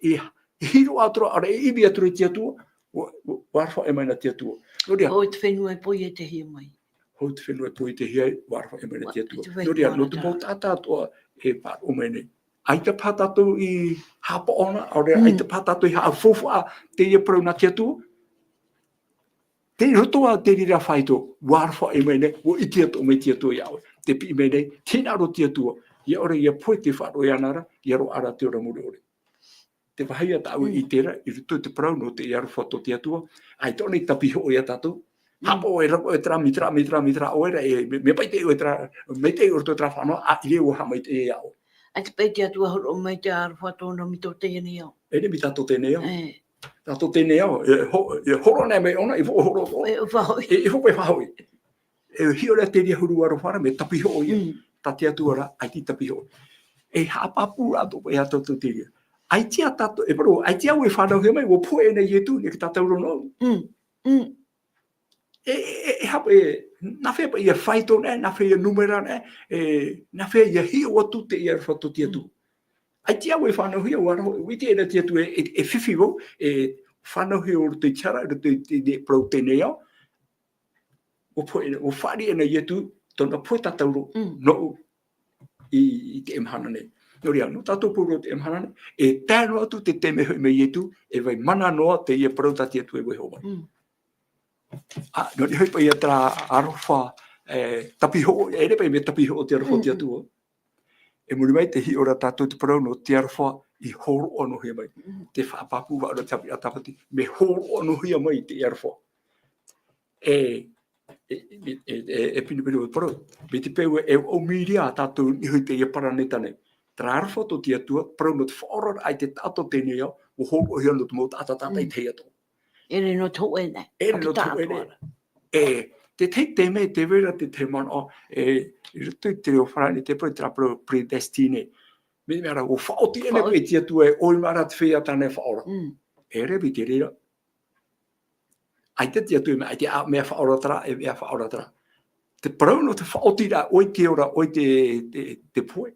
i, i hiroʻa atu ra, ʻaore, i ʻimi atu ra i te Atua, ʻua, ʻua, ʻua aroha ʻē mai na te Atua. Nō reira. Hōʻē te fenua e poietehia mai. Hōʻē te fenua e poietehia ai, ʻua aroha ʻē mai na te Atua. Nō reira, nō te mau taʻata atoʻa e faʻaroʻo mai nei. ʻAita paha tātou i haʻapaʻo na, ʻaore, Mm. ʻaita paha tātou i haʻafaufaʻa teie parau nā te Atua. Tei roto ā te reira faito, ʻua aroha ʻē mai nei, ʻua ʻite atoʻa mai te Atua iā ʻoe. Tē piʻi mai nei, tē hinaʻaro te Atua, ʻia ʻore ʻia pohe tei faʻaroʻo iāna ra, ʻia roaʻa ra te ora mure ʻore. Te vāhi ia tāʻu i Mm. ʻite ra, i roto i te parau nō te aroha tō te Atua, ʻaita ʻōna i tāpihoʻo iā tātou. Mm. Haʻapaʻo e rave ʻoe terā, mai terā, mai terā, mai terā, ʻoe ra, e, mea, mea maitaʻi ʻoe terā, maitaʻi ʻoe roto terā fānaʻo, ʻa ʻīrava ʻua haʻamaitaʻi iā ʻoe. ʻAita paʻi te Atua hōroʻa mai te aroha tōna mai tō teie nei ao. E rave mai tā tō teie nei ao. E. Tā tō teie nei ao, e ho-, e hōroʻa nei mai ʻōna, e ʻua hōroʻa atoʻa. E ʻua faʻahoʻi. E, e ʻua faʻahoʻi. E hiʻo ra te reira huru aroha ra, mea tāpihoʻo ia. Mm. Tā te Atua rā, ʻaita i tāpihoʻo. E haʻapāpū atoʻa paʻi iā tātou te reira. ʻAita tātou, e parau, ʻaita au e fānauhia mai, ʻua pohe na Ietu, neke tātauro noa. Mm. Mm. E, e, e, e hapa, e, nā hea paʻi ia faito nei, nā hea ia nūmera nei, e, nā hea ia hiʻo atu teie aroha tō te Atua. Mm. ʻAita au e fānauhia, ʻua aroha, ʻua ʻite na te Atua e, e, e fifi vau, e fānauhia i roto i te hara, i roto i te, te parau teie nei ao. ʻUa pohe, ʻua fāriʻi na Ietu, tōna pohe tātauro, Mm. nōʻu i, i teie mahana nei. Nō reira, nō tātou pauroa teie mahana nei, e tae noa atu te taime hoʻi mai Ietu, e vai mana noa teie parau tā te Atua e vaiiho mai. Mm. ʻA, nō reira hoʻi paʻi ia terā aroha, e, tāpihoʻo, e rave paʻi mea tāpihoʻo te aroha o te Mm, mm. Atua. E muri mai tē hiʻo ra tātou te parau nō te aroha i hōroʻa noa hia mai. Mm. Tē faʻapāpū vau ra te haʻapiʻiraʻa tāpati, mea hōroʻa noa hia mai te aroha. E, e, e, e, e pinepine ʻoe parau. Mai te peu e, e ʻau mīria tātou i niʻa i teie paraneta nei. Terā aroha atoʻa te Atua, parau nō te faʻaoraraʻa i te taʻata o teie nei ao, ʻua hōroʻahia nō te mau taʻata tātaʻitahi atoʻa. ʻEʻere nō te hōʻē nei. ʻEʻere nō te hōʻē nei. E, te tahi taime, tē vai ra te tahi manaʻo, e, i roto i te reo farāni, te parau, terā parau prédestiné. Mai te mea ra, ʻua faʻaoti ʻē nei paʻi te Atua e ʻoi mai ra te feiā tāna e faʻaora. Mm. ʻEʻere, mai te reira. ʻAita te Atua e mea, ʻaita e mea faʻaora terā, e mea faʻaora terā. Te parau nō te faʻaotiraʻa, ʻoia te ora, ʻoia te, te, te pohe.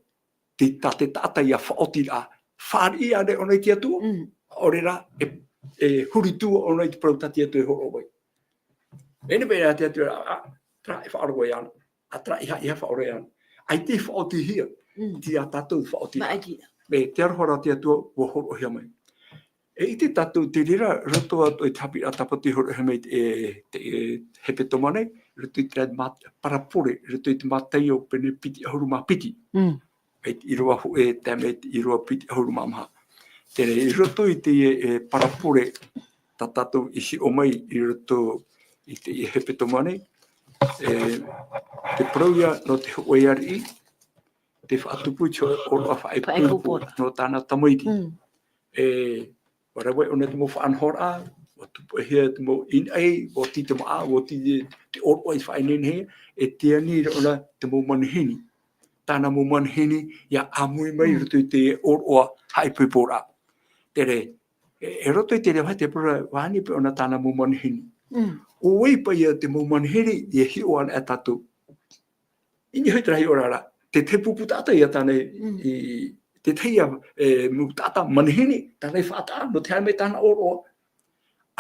Te, tā te taʻata ïa faʻaotiraʻa, fāriʻi ānei ʻōna i te Atua? Mm. ʻAore rā, e, e huri atu ʻōna i te parau tā te Atua e hōroʻa mai. E nehenehe te Atua, ā, ā, terā e faʻaora ʻoe iāna. Ā, terā e faʻaora iāna. ʻAita i faʻaotihia. Mm. Tiʻa tātou faʻaotiraʻa. Mai te aroha ra te Atua, ʻua hōroʻahia mai. E ʻite tātou, te reira, roto atoʻa i te haʻapiʻiraʻa tāpati hōroʻahia mai e, te, e, hepetoma nei, roto i te Mat-, Parabole, roto i te Mataio pene piti ʻahuru mā piti. Mm. Mai te ʻīrava hōʻē, tae mai te ʻīrava piti ʻahuru mā maha. Terā, i roto i te, e, Parabole, tā tātou i hiʻo mai i roto i te, e, hepetoma nei, e, te parau ïa nō te hōʻē ariʻi, tē faʻatupu i te ʻōroʻa faʻaipoipo nō tāna tamaiti. Mm. E, ʻua rave ʻōna te mau faʻanahoraʻa, ʻua tupuhia te mau ʻīnaʻi, ʻua oti te māʻa, ʻua oti te, te ʻōroʻa i faʻaineinehia, e tē ani ra ʻōna te mau manihini. Tāna mau manihini, ʻia ʻāmui mai i roto i te ʻōroʻa haʻaipoiporaʻa. Terā, e, e roto i te reo, te parau, ʻua ani paʻi ʻōna tāna mau manihini. Mm. ʻO vai paʻi ïa te mau manihini, ʻia hiʻo ana e tātou. I niʻa i terā hiʻoraʻa, te, te pupu taʻata ïa tāna i, mm, i, te tahi ïa, e, mau taʻata manihini, tāna i faʻataʻa, nō te haere mai tāna ʻōroʻa.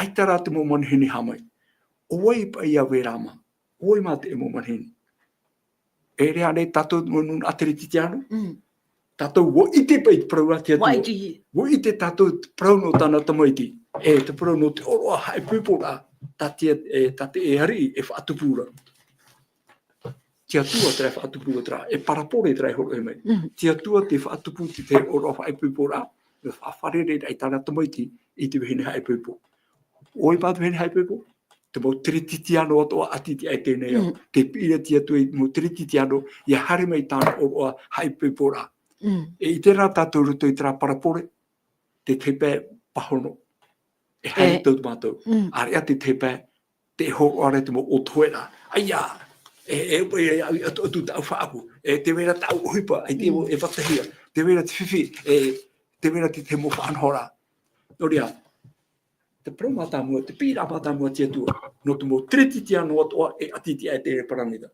ʻAita rā te mau manihini haere mai. ʻO vai paʻi ïa vērā mā. ʻO vai mā te mau manihini. E ʻere ānei tātou mau nūnaʻa Teretitiano? Mm. Tātou ʻua ʻite paʻi te parau a te Atua. ʻUa ʻite. ʻUa ʻite tātou te parau nō tāna tamaiti. E te parau nō te ʻōroʻa haʻaipoiporaʻa. Tā te, e, tā te, e ariʻi, e faʻatupu ra. Te Atua terā e faʻatupu ra terā, e Parabole terā e hōroʻahia mai. Mm. Te Atua tē faʻatupu i te ʻōroʻa faʻaipoiporaʻa, e faʻafarereiraʻa i tāna tamaiti i te vahine haʻaipoipo. ʻO vai mā te vahine haʻaipoipo? Te mau Teretitiano atoʻa ʻati i teie nei ao. Mm. Tē piʻi ra te Atua i te mau Teretitiano, ʻia haere mai i tāna ʻōroʻa haʻaipoiporaʻa. Mm. E ʻite ra tātou i roto i terā Parabole, te tahi pae pāhono. E haere atu mātou. Mm. ʻAreʻa te tahi pae, tē hōroʻa ra te mau ʻōtoheraʻa. ʻAia, e, e, e, e, atu, atu tāʻu faʻaʻapu. E, tē vai ra tāʻu ʻohipa, ʻaita e, mm, e fātahia. Tē vai ra te fifi, e, tē vai ra te, te mau faʻanahoraʻa. Nō reira, te parau mātāmua, te piʻiraʻa mātāmua a te Atua, nō te mau Teretitiano atoʻa e ʻati i teie paraneta.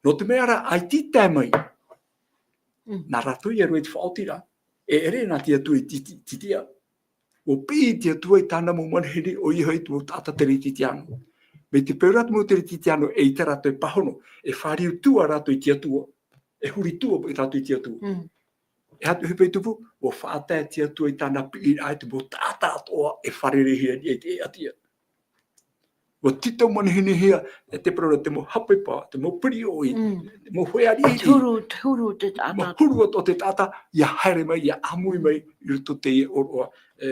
Nō te mea rā, ʻaita i tae mai. Mm. Nā rātou ïa roa i te faʻaotiraʻa, e ʻere nā te Atua i ti-, ti-, titiʻa. ʻUa piʻi te Atua i tāna mau manihini, ʻoia hoʻi te mau taʻata Teretitiano. Mai te peu rā te mau Teretitiano e ʻite rātou e pāhono, e fāriu atu rātou i te Atua, e huri atu paʻi rātou i te Atua. Mm. E aha te ʻohipa i tupu? ʻUa faʻatae te Atua i tāna piʻiraʻa i te mau taʻata atoʻa e fārereihia i niʻa i te ʻēʻa tiʻa. ʻUa tītau manihinihia, e te parau ra te mau hapepa, te mau piriʻoi, mm, te mau huru ariʻi. Te huru, te huru te taʻata. Mau huru atoʻa te taʻata, ʻia haere mai, ʻia ʻāmui mai, i roto i te ʻōroʻa, e,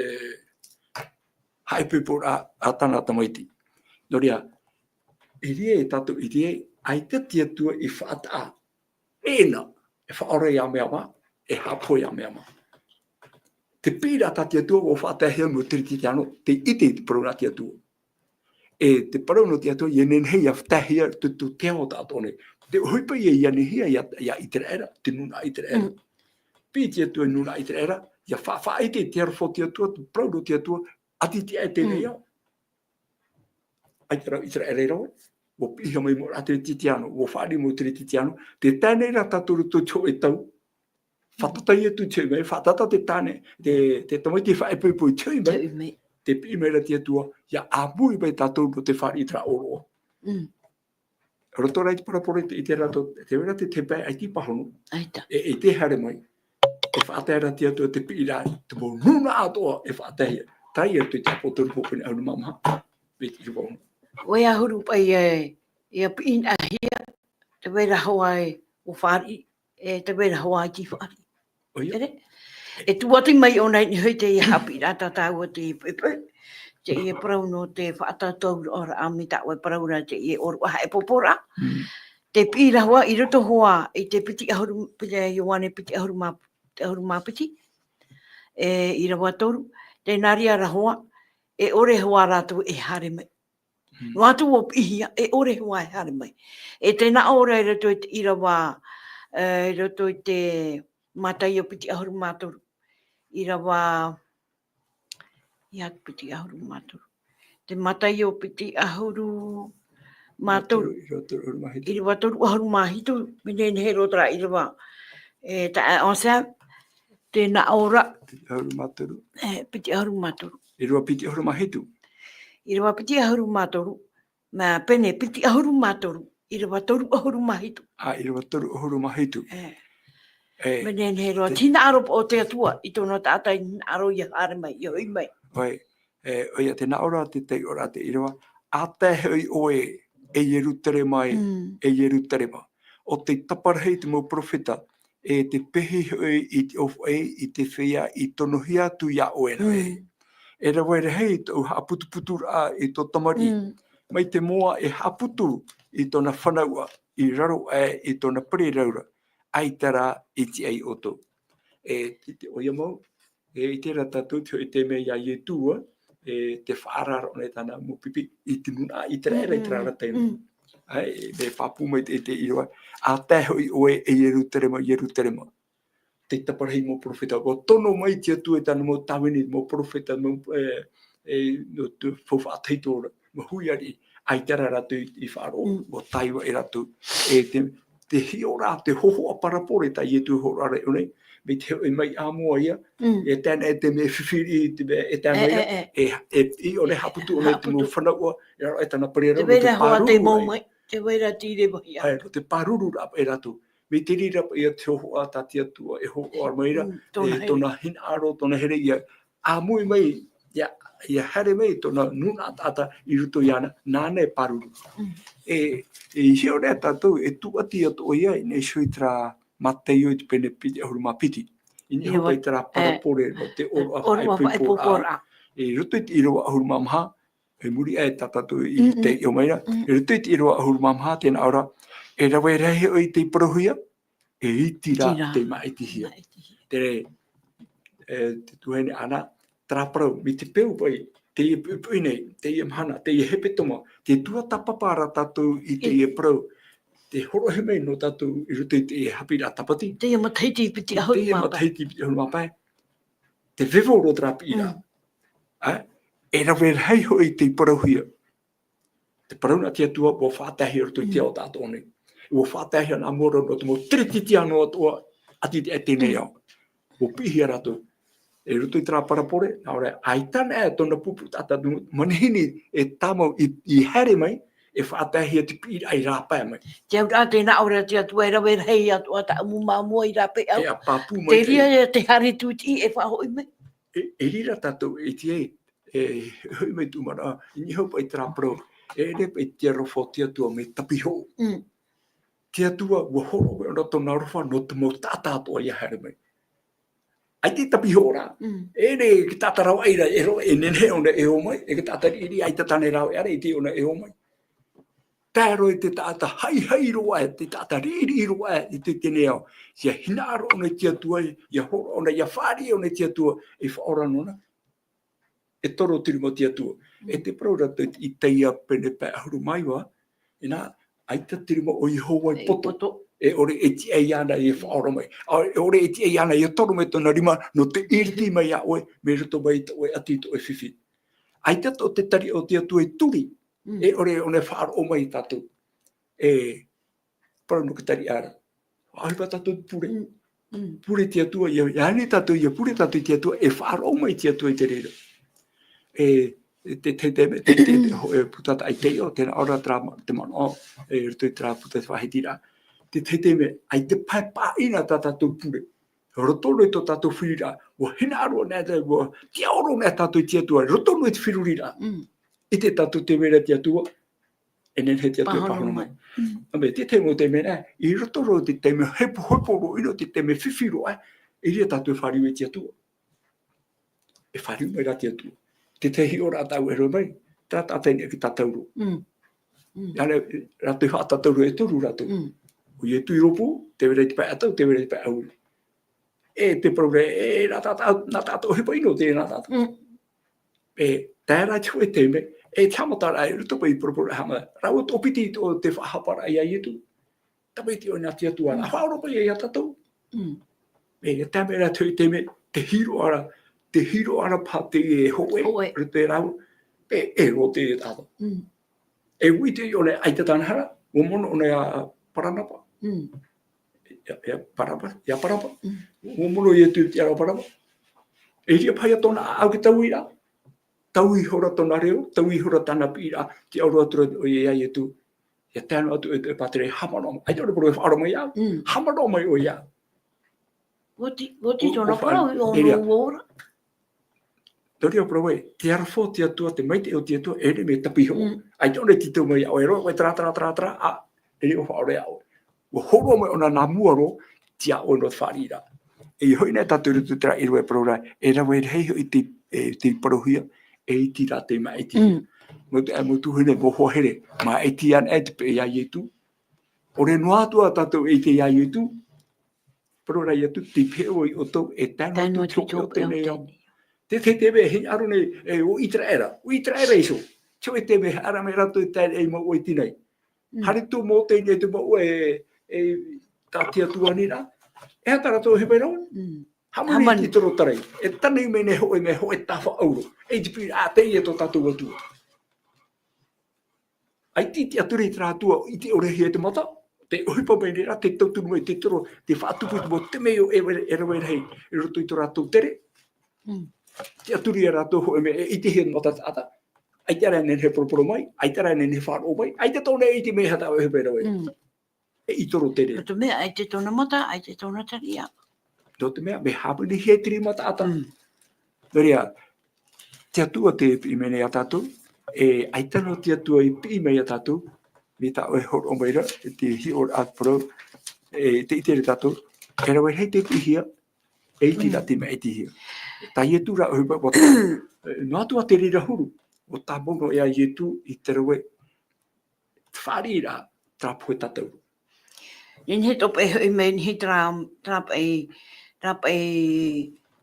haʻaipoiporaʻa a tāna tamaiti. Nō reira, i reira e tātou, i reira, ʻaita te Atua i faʻataʻa ʻēna, e faʻaora ïa mea mā, e haʻapohe ïa mea mā. Te piʻiraʻa tā te Atua, ʻua faʻataehia mau Teretitiano, tē ʻite i te parau nā te Atua. E te parau nō te Atua, ʻia nehenehe ʻia taehia te, te, te ao tāʻatoʻa nei. Te ʻohipa ïa i anihia ïa, ïa ʻĪteraʻera, te nūnaʻa ʻĪteraʻera. Mm. Piʻi te Atua i nūnaʻa ʻĪteraʻera, ʻia fa-, faʻaʻite i te aroha o te Atua, te parau nō te Atua, ʻati i teie nei ao. ʻAita rā ʻĪteraʻera e rave, ʻua piʻihia mai mau Teretitiano, ʻua fāriʻi mau Teretitiano, tē tae nei rā tātou i roto i te hōʻē tau. Fātata atu i te hoʻi mai, fātata te tāne, te, te tamaiti faʻaipoipo i te hoʻi mai. Te hoʻi mai. Tē piʻi mai ra te Atua, ʻia ʻāmui mai tātou nō te fāriʻi i terā ʻōroʻa. Mm. Roto rā i te parabole, tē ʻite ra tātou, tē vai ra te, te pae ʻaita i pāhono. ʻAita. E, e tē haere mai. E faʻatae ra te Atua te piʻiraʻa, te mau nūnaʻa atoʻa e faʻataehia. Tae atu i te ʻĀpōsetolo pene ʻahuru mā maha. Mai te ʻīrava ono. ʻOia hoʻi paʻi e, ʻia piʻiraʻahia, tē vai ra hoʻi e, ʻua fāriʻi, e tē vai ra hoʻi e fāriʻi. ʻOia. ʻEre? E tuati mai ʻōna i niʻa i teie haʻapiʻiraʻa tā tāua tei poʻipoʻi. teie parau nō te faʻatautauraʻa mai tā ʻoe parau ra teie ʻōroʻa haʻepōpōraʻa. Mm. Te piʻiraʻa hoʻi i roto hoʻi i te piti ʻahuru, piti, Ioane piti ʻahuru mā, piti ʻahuru mā piti, e, ʻīrava toru, tē nā reira hoʻi, e ʻore hoʻi rātou e haere mai. Mm. Noa atu ʻua piʻihia, e ʻore hoʻi e haere mai. E tē nā ʻō ra i roto i te ʻīrava, e, i roto i te Mataio piti ʻahuru mā toru. ʻĪrava, ia piti ʻahuru mā toru. Te Mataio piti ʻahuru mā toru. ʻĪrava toru ʻahuru mā hitu. ʻĪrava toru ʻahuru mā hitu, mea nehenehe roa terā ʻīrava. E, tā, e, Anselme, tē nā ʻō ra. Piti ʻahuru mā toru. E, piti ʻahuru mā toru. ʻĪrava piti ʻahuru mā hitu. ʻĪrava piti ʻahuru mā toru. Mā pene piti ʻahuru mā toru, ʻīrava toru ʻahuru mā hitu. Ā, ʻīrava toru ʻahuru mā hitu. E. E. Mea nehenehe roa, te hinaʻaro o te Atua i tōna taʻata i hinaʻaro ʻia haere mai, ʻia hoʻi mai. ʻOia, e, ʻoia, tē nā ʻō ra te taiʻoraʻa te ʻīrava, ʻa tae hoʻi ʻoe, e Ierutarema e, mm, e Ierutarema. ʻO tei taparahi te mau perofeta, e tei pehe hoʻi i te ʻōfaʻi, i te feiā i tonohia atu iā ʻoe ra ē. Mm. E rave rahi tō haʻaputuputuraʻa i tō tamariʻi. Mm. Mai te moa e haʻaputu i tōna fanauʻa, i raro aʻe i tōna pereraʻa, ʻaita rā i tiʻa iā ʻoutou. E, i te, ʻoia mau, e, i terā tātou te hoʻi taime iā Ietu, e, tē faʻaara ra ʻōna i tāna mau pipi, i te nūnaʻa ʻĪteraʻera i terā ra taime. Mm. ʻAe, e, mea pāpū mai te, te ʻīrava, ʻa tae hoʻi ʻoe e Ierutarema, Ierutarema. Tei taparahi mau perofeta, ʻua tono mai te Atua i tāna mau tāvini, mau perofeta, mau, e, e, nō te faufaʻa tahito ra, mau hui ariʻi, ʻaita rā rātou i, i faʻaroʻo, mm, ʻua taiva e rātou. E te, te hiʻoraʻa, te hōhoʻa parabole tā Ietu e hōroʻa ra iʻō nei, mai te hoʻi mai ʻāmoa ia, mm, e tae ana i te mea fifi riʻi, te mea e tae mai ra, e, e, e, ʻōna e haʻaputu, ʻōna i te mau fanauʻa, e raro aʻe tāna pereraʻa, te vai ra hoʻi te pāruru, te mau mai, te vai ra te revahia. ʻAe, te pāruru ra e rātou. Mai te reira paʻi ia te hōhoʻa tā te Atua e hōroʻa mai ra, mm, tōna, e, here, tōna hinaʻaro, tōna here ʻia ʻāmui mai, ʻia, ʻia haere mai tōna nūnaʻa taʻata i roto iāna, nāna e pāruru. Mm. E, e hiʻo ra tātou, e tūʻati atoʻa ia, i niʻa iho i terā Mataio i te pene piti ʻahuru mā piti. I niʻa iho paʻi i terā, e, parabole nō te ʻōroʻa, e, ʻōroʻa faʻaʻepoeporaʻa. Faʻaʻepoeporaʻa. I roto i te ʻīrava ʻahuru mā maha, i muri aʻe tā tātou i, mm-mm, taiʻo mai ra. Mm. I roto i te ʻīrava ʻahuru mā maha, tē nā ʻō ra, e rave rahi hoʻi tei parauhia, e iti rā, iti rā, tei māʻitihia. Māʻitihia. Te, e, te tuahine Ana, terā parau, mai te peu paʻi, teie poʻipoʻi nei, teie mahana, teie hepetoma, tē tuatāpapa ra tātou i teie, e, parau, tē hōroʻahia mai nō tātou i roto i teie haʻapiʻiraʻa tāpati. Teie matahiti piti ʻahuru mā pae. Teie matahiti piti ʻahuru mā pae. Tē vevo roa terā piʻiraʻa. Mm. Ā, e rave rahi hoʻi tei parauhia. Te parau nā te Atua, ʻua faʻataehia i roto i te, mm, ao tāʻatoʻa nei. ʻUa faʻataehia nā mua ra nō te mau teretete noa atoʻa, ʻati i teie nei ao. ʻUa piʻihia rātou. I roto i terā parabole, nā ʻō ra, ʻaita ana tōna pupu taʻata, manihini e tāmau i, i haere mai, e faʻataehia te piʻiraʻa i rāpae mai. Te auraʻa, tē nā ʻō ra te Atua, e rave rahi atoʻa tāʻu mau māmua i rāpae au. E ʻa pāpū mai. Te reira te haere tūtiʻi e faʻahoʻi mai. E, e riro tātou e ʻite ai, e, hoʻi mai te mau manaʻo, i niʻa iho paʻi i terā parau, e ʻere paʻi te aroha o te Atua mea tāpihoʻo. Mm. Te Atua, ʻua hōroʻa mai ʻōna tōna aroha nō te mau taʻata atoʻa ʻia haere mai. ʻAita e tāpihoʻo ra. Mm. E ʻere, te taʻata rāveʻa ra, e rave, e nehenehe ʻōna e ō mai, e te taʻata riʻiriʻi, ʻaita tāna e rāveʻa ra, ʻaita ʻōna e ō mai. Tae roa i te taʻata haihai roa aʻe, te taʻata riʻiriʻi roa aʻe i teie nei ao. ʻIa hinaʻaro ʻōna i te Atua, ʻia hōroʻa ʻōna, ʻia fāriʻi ʻōna i te Atua, e faʻaora nōna. E toro te rima o te Atua. Mm. E te parau ra te Isaia pene pae ʻahuru mā iva, e nā, ʻaita te rima o Iehova e poto. E poto. E ʻore e tiʻa iāna ʻia faʻaora mai. ʻA, e ʻore e tiʻa iāna ʻia toro mai tōna rima, nō te ʻiriti mai iā ʻoe, mai roto mai i tō ʻoe ʻati, tō ʻoe fifi. ʻAita tō te tariʻa o te Atua e turi. Mm. E ʻore ʻōna e faʻaroʻo mai iā tātou. E, parau nō te tariʻa ra. ʻOhipa tātou te pure. Mm, mm. Pure te Atua, ʻia, ʻia ani tātou, ʻia pure tātou i te Atua, e faʻaroʻo mai te Atua i te reira. E, e te, te, te, te, te, te, ho-, e, puta ta-, i te ʻo, tē nā ʻō ra terā ma-, te manaʻo, e, roto i terā puta te faʻahitiraʻa. Te, te, te mea, ʻaita pae pāʻina tā tātou pure. Roto noa i tō tātou feruriraʻa, ʻua hinaʻaro anaʻe, ʻua tiʻaoro anaʻe tātou i te Atua, roto noa i te feruriraʻa. Mm. ʻIte tātou tē vai ra te Atua, e nehenehe te Atua e pāhono mai. Pāhono mai. Mm. ʻĀ, mai te taime o te mea nā, i roto roa te taime hepohepo roa, i roto te taime fifi roa, e riro tātou e fāriu i te Atua. E fāriu mai rā te Atua. Te tahi hiʻoraʻa tāʻu e rave mai, terā taʻata i niʻa i te tātauro. Mm. Mm. Ia, rātou i faʻatātauro e toru rātou. Mm. ʻO Ietu i rōpū, tē vai ra i te pae ʻatau, tē vai ra i te pae ʻauri. E te parau ra, e, nā taʻata, nā taʻata ʻohipa ʻino, te nā taʻata. Mm. E, tae ra te hōʻē taime, e te haʻamataraʻa i roto paʻi i te paraparauraʻa haʻamata. Rāua tō piti i tō te faʻahaparaʻa ia Ietu. Tamaiti ʻoe nā te Atua ra. Mm. Faʻaroʻo paʻi ia tātou. Mm. E, tae mai ra te hōʻē taime, tē hiʻo ra, tē hiʻo ra paha te hōʻē, Hōʻē. Roto ia rāua. E, e roto ia tātou. Mm. E uʻi te ʻoe, ʻaita tāna hara, ʻua mono ʻōna ia Paranapa. Mm. Ia, ia Parapa, ia Parapa. Mm. ʻUa mono Ietu i te ara o Parapa. E ʻere paha ia tōna ʻāʻau ke taui ra. Taui ihora tōna reo, taui ihora tāna piʻiraʻa, tē ʻauro atu ra ʻoia ia Ietu. Ia tae noa atu e, e pātere, haʻamanaʻo mai. ʻAita ʻoe parau e faʻaroʻo mai au. Mm. Haʻamanaʻo mai ʻoe ia. ʻUa ti-, ʻua ti-, ʻua tōna parau i ʻō noa ora. Nō reira parau ē, te aroha o te Atua, te maitaʻi o te Atua, e rave mai e tāpiʻi iho. Mm. ʻAita ʻoe e tītau mai iā ʻoe, e rave mai terā, terā, terā, terā, ā, e riro faʻaroʻo iā ʻoe. ʻUa hōroʻa mai ʻōna nā mua roa, tei iā ʻoe nō te fāriʻiraʻa. E hoʻi nei tātou i roto i terā ʻīrava e parau ra, e rave rahi hoʻi te, e, tei parauhia, e iti rā tei māʻitihia. Mm. Mau te, mau tuahine, mau hoa here, māʻiti anaʻe te peʻe iā Ietu. ʻOre noa atu ā tātou e ʻite iā Ietu, parau ra Ietu, tei pihaʻi vau iā ʻoutou, e tae noa atu i te hopeʻa o teie nei ao. Te, te, te mea e hinaʻaro nei, e, ʻo ʻĪteraʻera, ʻo ʻĪteraʻera iho. Te hōʻē taime, haere mai rātou i te taeraʻa i Mouʻa i Tinai. Mm. Haere atu Mōte i niʻa i te mouʻa e, e, tā te Atua nei rā. E aha tā rātou ʻohipa ra? Mm. Hāmani. Hāmani i te toro tarai. E tanei mai nei hōʻē mea, hōʻē tafa ʻauro. E te piʻiraʻa, teie tō tātou Atua. ʻAita i tiʻaturi i terā Atua, i te ʻore hia te mata, tē ʻohipa mai nei rā, tē tauturu mai, tē toro, tē faʻatupu i te mau temeio e, e rave rahi, i roto i tō rātou tere. Mm. Tiʻaturi ia rātou hōʻē mea, e ʻitehia e te mata taʻata. ʻAita rā e nehenehe e poroporo mai, ʻaita rā e nehenehe e faʻaroʻo mai, ʻaita tōna e ʻite mai e aha tā ʻoe ʻohipa e rave. Mm. E ʻite roa terā. Nō te mea, ʻaita tōna mata, ʻaita tōna tariʻa. Nō te mea, mea hāmanihia e te rima taʻata. Mm. Nō reira, te Atua tē piʻi mai nei iā tātou, e ʻaita noa te Atua i piʻi mai iā tātou, mai tā ʻoe e hōroʻa mai ra, te hiʻoraʻa parau, e tē ʻite ra tātou, e rave rahi tei piʻihia, e iti rā tei māʻitihia. Mm. Tā Ietu rā ʻohipa, ʻua, e, noa atu ā te reira huru, ʻua tāmau noa iā Ietu i te rave, te fāriʻiraʻa, terā pohe tātauro. Nehenehe tō paʻi hoʻi mai, nehenehe terā, terā paʻi, terā paʻi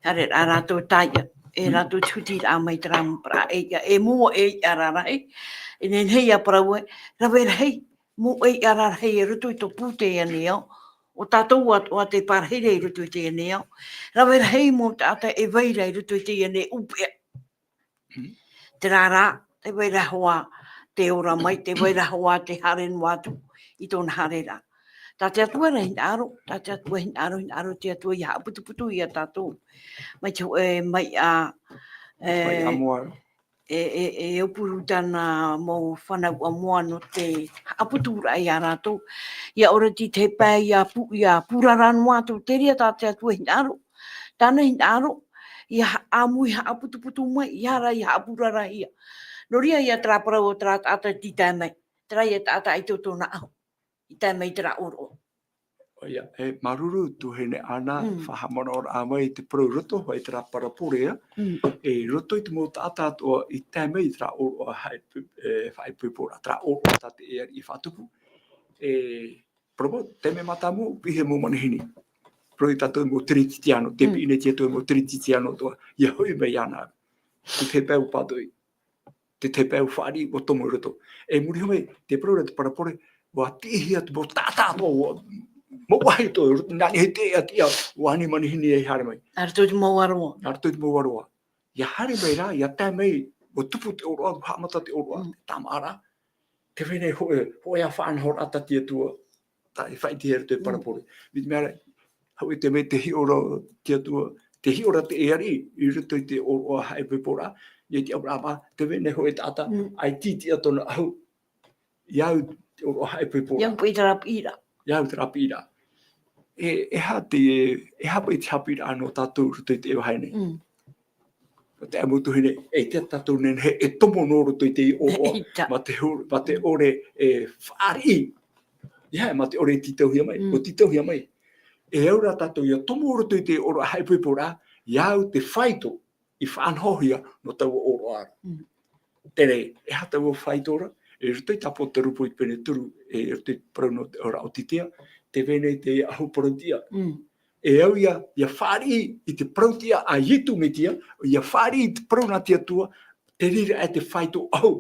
haereraʻa rātou e tae, e rātou te hutiraʻa mai terā mau parau ʻeiaʻa, e mau ʻeiaʻa rarahi. E nehenehe ïa parau ē, rave rahi, mau ʻeiaʻa rarahi i roto i tō pū teie nei ao. ʻO tātou atoʻa te parahiraʻa i roto i teie nei ao. Rave rahi mau taʻata e vai ra i roto i teie nei ʻūpeʻa. Mm. Terā rā, tē vai ra hoʻi te ora mai, tē vai ra hoʻi te haere noa atu i tōna haereraʻa. Tā te Atua rā e hinaʻaro, tā te Atua e hinaʻaro, hinaʻaro te Atua ʻia haʻaputuputu iā tātou. Mai te hōʻē, mai ā, e, mai ā moa. E, e, e ʻōpū tāna mau fānau ʻa moa nō te haʻaputuraʻa iā rātou. ʻIa ʻore te, te pae ʻia pū-, ʻia pūrara noa atu, terā tā te Atua e hinaʻaro. Tāna hinaʻaro, ʻia ha-, ʻāmui haʻaputuputu mai, ʻia haere ʻia haʻapūrarahia. Nō reira ïa terā parau o terā taʻata tei tae mai, terā ïa taʻata ʻaita tōna ʻahu i tae mai i terā ʻōroʻa. ʻOia, e māuruuru tuahine Ana, mm, faʻahaʻamanaʻoraʻa mai i te parau i roto, i terā parabole, ā. Mm. E, i roto i te mau taʻata atoʻa i tae mai i terā ʻōroʻa haʻapiʻi-, e, faʻaipoiporaʻa, terā ʻōroʻa tā te ariʻi i faʻatupu. E, Parau, taime mātāmua, piʻi hia mau manihini. Parau ia tātou mau Teretitiano, tē piʻi nei te Atua mau Teretitiano atoʻa, ʻia hoʻi mai iāna. Te tahi pae ʻua pātoʻi. Te tahi pae ʻua fāriʻi, ʻua tomo i roto. E muri iho mai, tē parau ra te parabole, ʻua tiʻihia te mau taʻata atoʻa, ʻua, mau vāhi atoʻa, nā niʻa i te ʻēʻa, ʻua ani manihini e haere mai. Nā roto i te mau aroā. Nā roto i te mau aroā. ʻIa haere mai rā, ʻia tae mai, ʻua tupu te ʻōroʻa, ʻua haʻamata te ʻōroʻa, mm, te tāmāʻaraʻa. Tē vai nei hōʻē, hōʻē ā faʻanahoraʻa tā te Atua, tā, e faʻaʻitehia i roto i te, mm, parabole. Mai te mea ra, hōʻē taime tē hiʻo ra te Atua, tē hiʻo ra te ariʻi, i roto i te ʻōroʻa haʻaipoiporaʻa, i te ʻauraʻa, tē vai nei hōʻē taʻata, mm, ʻaita i tiʻa tōna ʻahu, ʻia au te ʻōroʻa haʻaipoiporaʻa. ʻIa au paʻi terā piʻiraʻa. ʻIa au terā piʻiraʻa. E, e aha te, e aha paʻi te haʻapiʻiraʻa nō tātou i roto i teie vāhi nei? Mm. Te mau tuahine, ʻeita tātou e nehenehe e tomo noa i roto i te ʻōroʻa, ʻeita, mā te hu-, mā te ʻore e fāriʻi. ʻIa, mā te ʻore e tītauhia mai, mm, ʻua tītauhia mai. E au rā tātou ʻia tomo i roto i te ʻōroʻa haʻaipoiporaʻa, ʻia au te faito, i faʻanahohia nō taua ʻōroʻa ra. Mm. Terā, e aha taua faito ra, i roto i te Apokalupo i te pene toru, i roto i te parau nō te ʻōroʻa o Laotitea, tē vai nei te ʻahu parautiʻa. Mm. E au ïa, ʻia fāriʻi i te parautiʻa a Iesu Mesia, ʻia fāriʻi i te parau nā te Atua, te reira e te faito ʻahu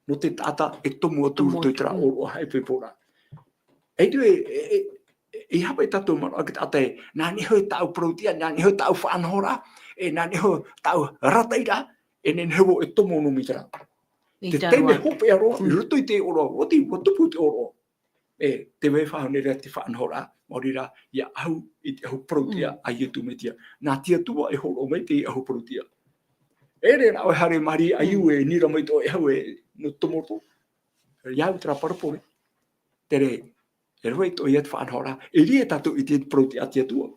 nō te taʻata e tomo atu i roto i terā ʻōroʻa haʻaipoipo ra. E tū e, e, e, e, ʻeiaha paʻi tātou manaʻo ʻia taʻata ē, nā niʻa iho tāʻu parautiʻa, nā niʻa iho tāʻu faʻanahoraʻa, e nā niʻa iho tāʻu arataʻiraʻa, e nehenehe vau e tomo noa mai terā. Te taime hopeʻa roa, i roto i te ʻōroʻa, ʻua tupu te ʻōroʻa. E, tē vai faʻahou nei ra te faʻanahoraʻa, maori rā, ʻia ʻahu i te ʻahu parautiʻa a Iesu Mesia. Nā te Atua e hōroʻa mai te ʻahu parautiʻa. E ʻere rā ʻoe haere Maria ʻaiū e nira mai tō ʻoe ʻahu e nō tomo roto. ʻIa au terā parabole. Terā, e rave atoʻa ïa te faʻanahoraʻa, e rave tātou i te parautiʻa a te Atua.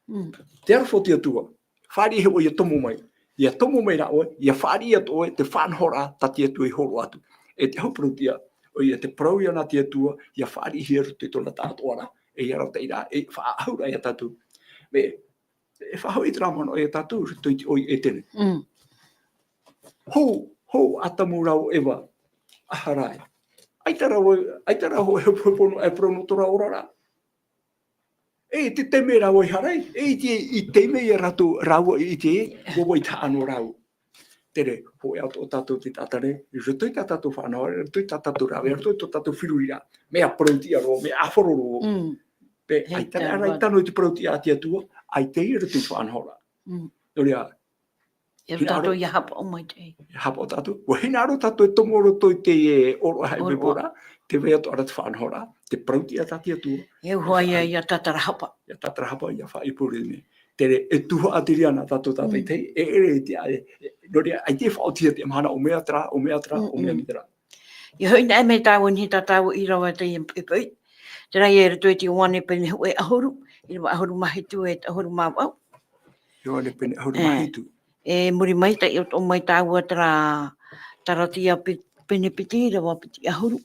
Mm. Te aroha o te Atua, fāriʻi iho ʻoe ʻia tomo mai. ʻIa tomo mai rā ʻoe, ʻia fāriʻi atoʻa ʻoe te faʻanahoraʻa tā te Atua i hōroʻa atu. E te ʻahu parautiʻa, ʻoia te parau ïa nā te Atua, ʻia fāriʻihia i roto i tōna taʻatoʻaraʻa, e arataʻiraʻa, e faʻaʻahuraʻa ia tātou. Mea, e faʻahoʻi terā manaʻo ia tātou, i roto i te ʻō i ʻEtene. Mm. Hou, hou Atamu rāua ʻo Eva, ʻaita rā ē. ʻAita rāua, ʻaita rāua e hopohopo noa e parau nō tō rāua oraraʻa. E, te taime rāua i haere, e, i te, i te taime ia rātou, rāua i ʻite, ʻua vai taʻa noa rāua. Terā, hōʻē atoʻa tātou te taʻata nei, i roto i tā tātou faʻanahoraʻa, i roto i tā tātou rave, i roto i tō tātou feruriraʻa, mea parautiʻa roa, mea ʻāfaro roa. Mm. Pē, ʻaita rā, ʻaita noa i te parautiʻa a te Atua, ʻaita i roto i te faʻanahoraʻa. Mm. Nō reira, e hinaʻaro tātou ʻia hapaʻo mai te. ʻIa hapaʻo tātou. ʻUa hinaʻaro tātou e tomo roto i te, e, ʻōroʻa haʻaipoipo ra, tē vai atoʻa ra te faʻanahoraʻa, te parautiʻa tā te Atua. E hōʻē ïa, ʻia tātarahapa. ʻIa tātarahapa, ʻia faʻaipoipo nei. Terā, e tuhaʻa te reira nā tātou tātaʻitahi, e ʻere i te, e, e, nō reira, ʻaita e faʻaotihia te mahana ʻo mea terā, ʻo mea terā, ʻo mea terā. ʻIa hoʻi anaʻe mai tāua i niʻa i tā tāua ʻīrava i teie poʻipoʻi. Terā ïa i roto i te Ioane pene hōʻē ʻahuru, ʻīrava ʻahuru mā hitu e te ʻahuru mā vaʻu. Ioane pene ʻahuru mā hitu. E muri mai, taiʻo atoʻa mai tāua terā, Galatia pe-, pene piti, ʻīrava piti ʻahuru.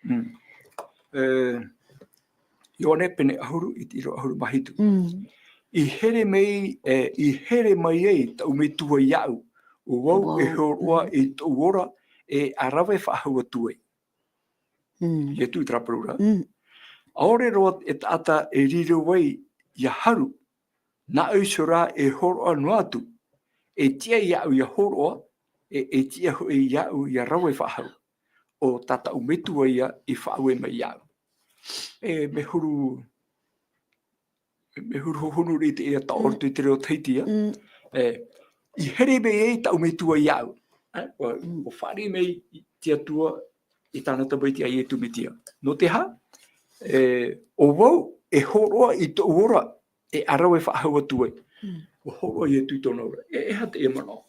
Mm. E, Ioane pene ʻahuru, i te ʻīrava ʻahuru mā hitu. Mm. I here mai, e, i here mai ai taʻu metua iāʻu, ʻo vau e hōroʻa i tōʻu ora, e ʻa rave faʻahou atu ai. Mm. Iesu i terā parau ra. Mm. ʻAore roa e taʻata e riro ai ʻia haru, nāʻu iho rā e hōroʻa noa atu, e tiʻa iāʻu ʻia hōroʻa, e, e tiʻa hoʻi iāʻu ʻia rave faʻahou. ʻO tā taʻu metua ïa i faʻaue mai iāʻu. E, mea huru, mea huru hohonu ra i teie taʻo roto i te reo Tahiti, ā. Mm. E, i here mai ai taʻu metua iāʻu. E, ʻua, ʻua fāriʻi mai te Atua i tāna tamaiti a Iesu Mesia. Nō te aha? E, ʻo vau e hōroʻa i tōʻu ora, e ʻa rave faʻahou atu ai. Mm. ʻUa hōroʻa Iesu i tōna ora. E, e aha teie manaʻo?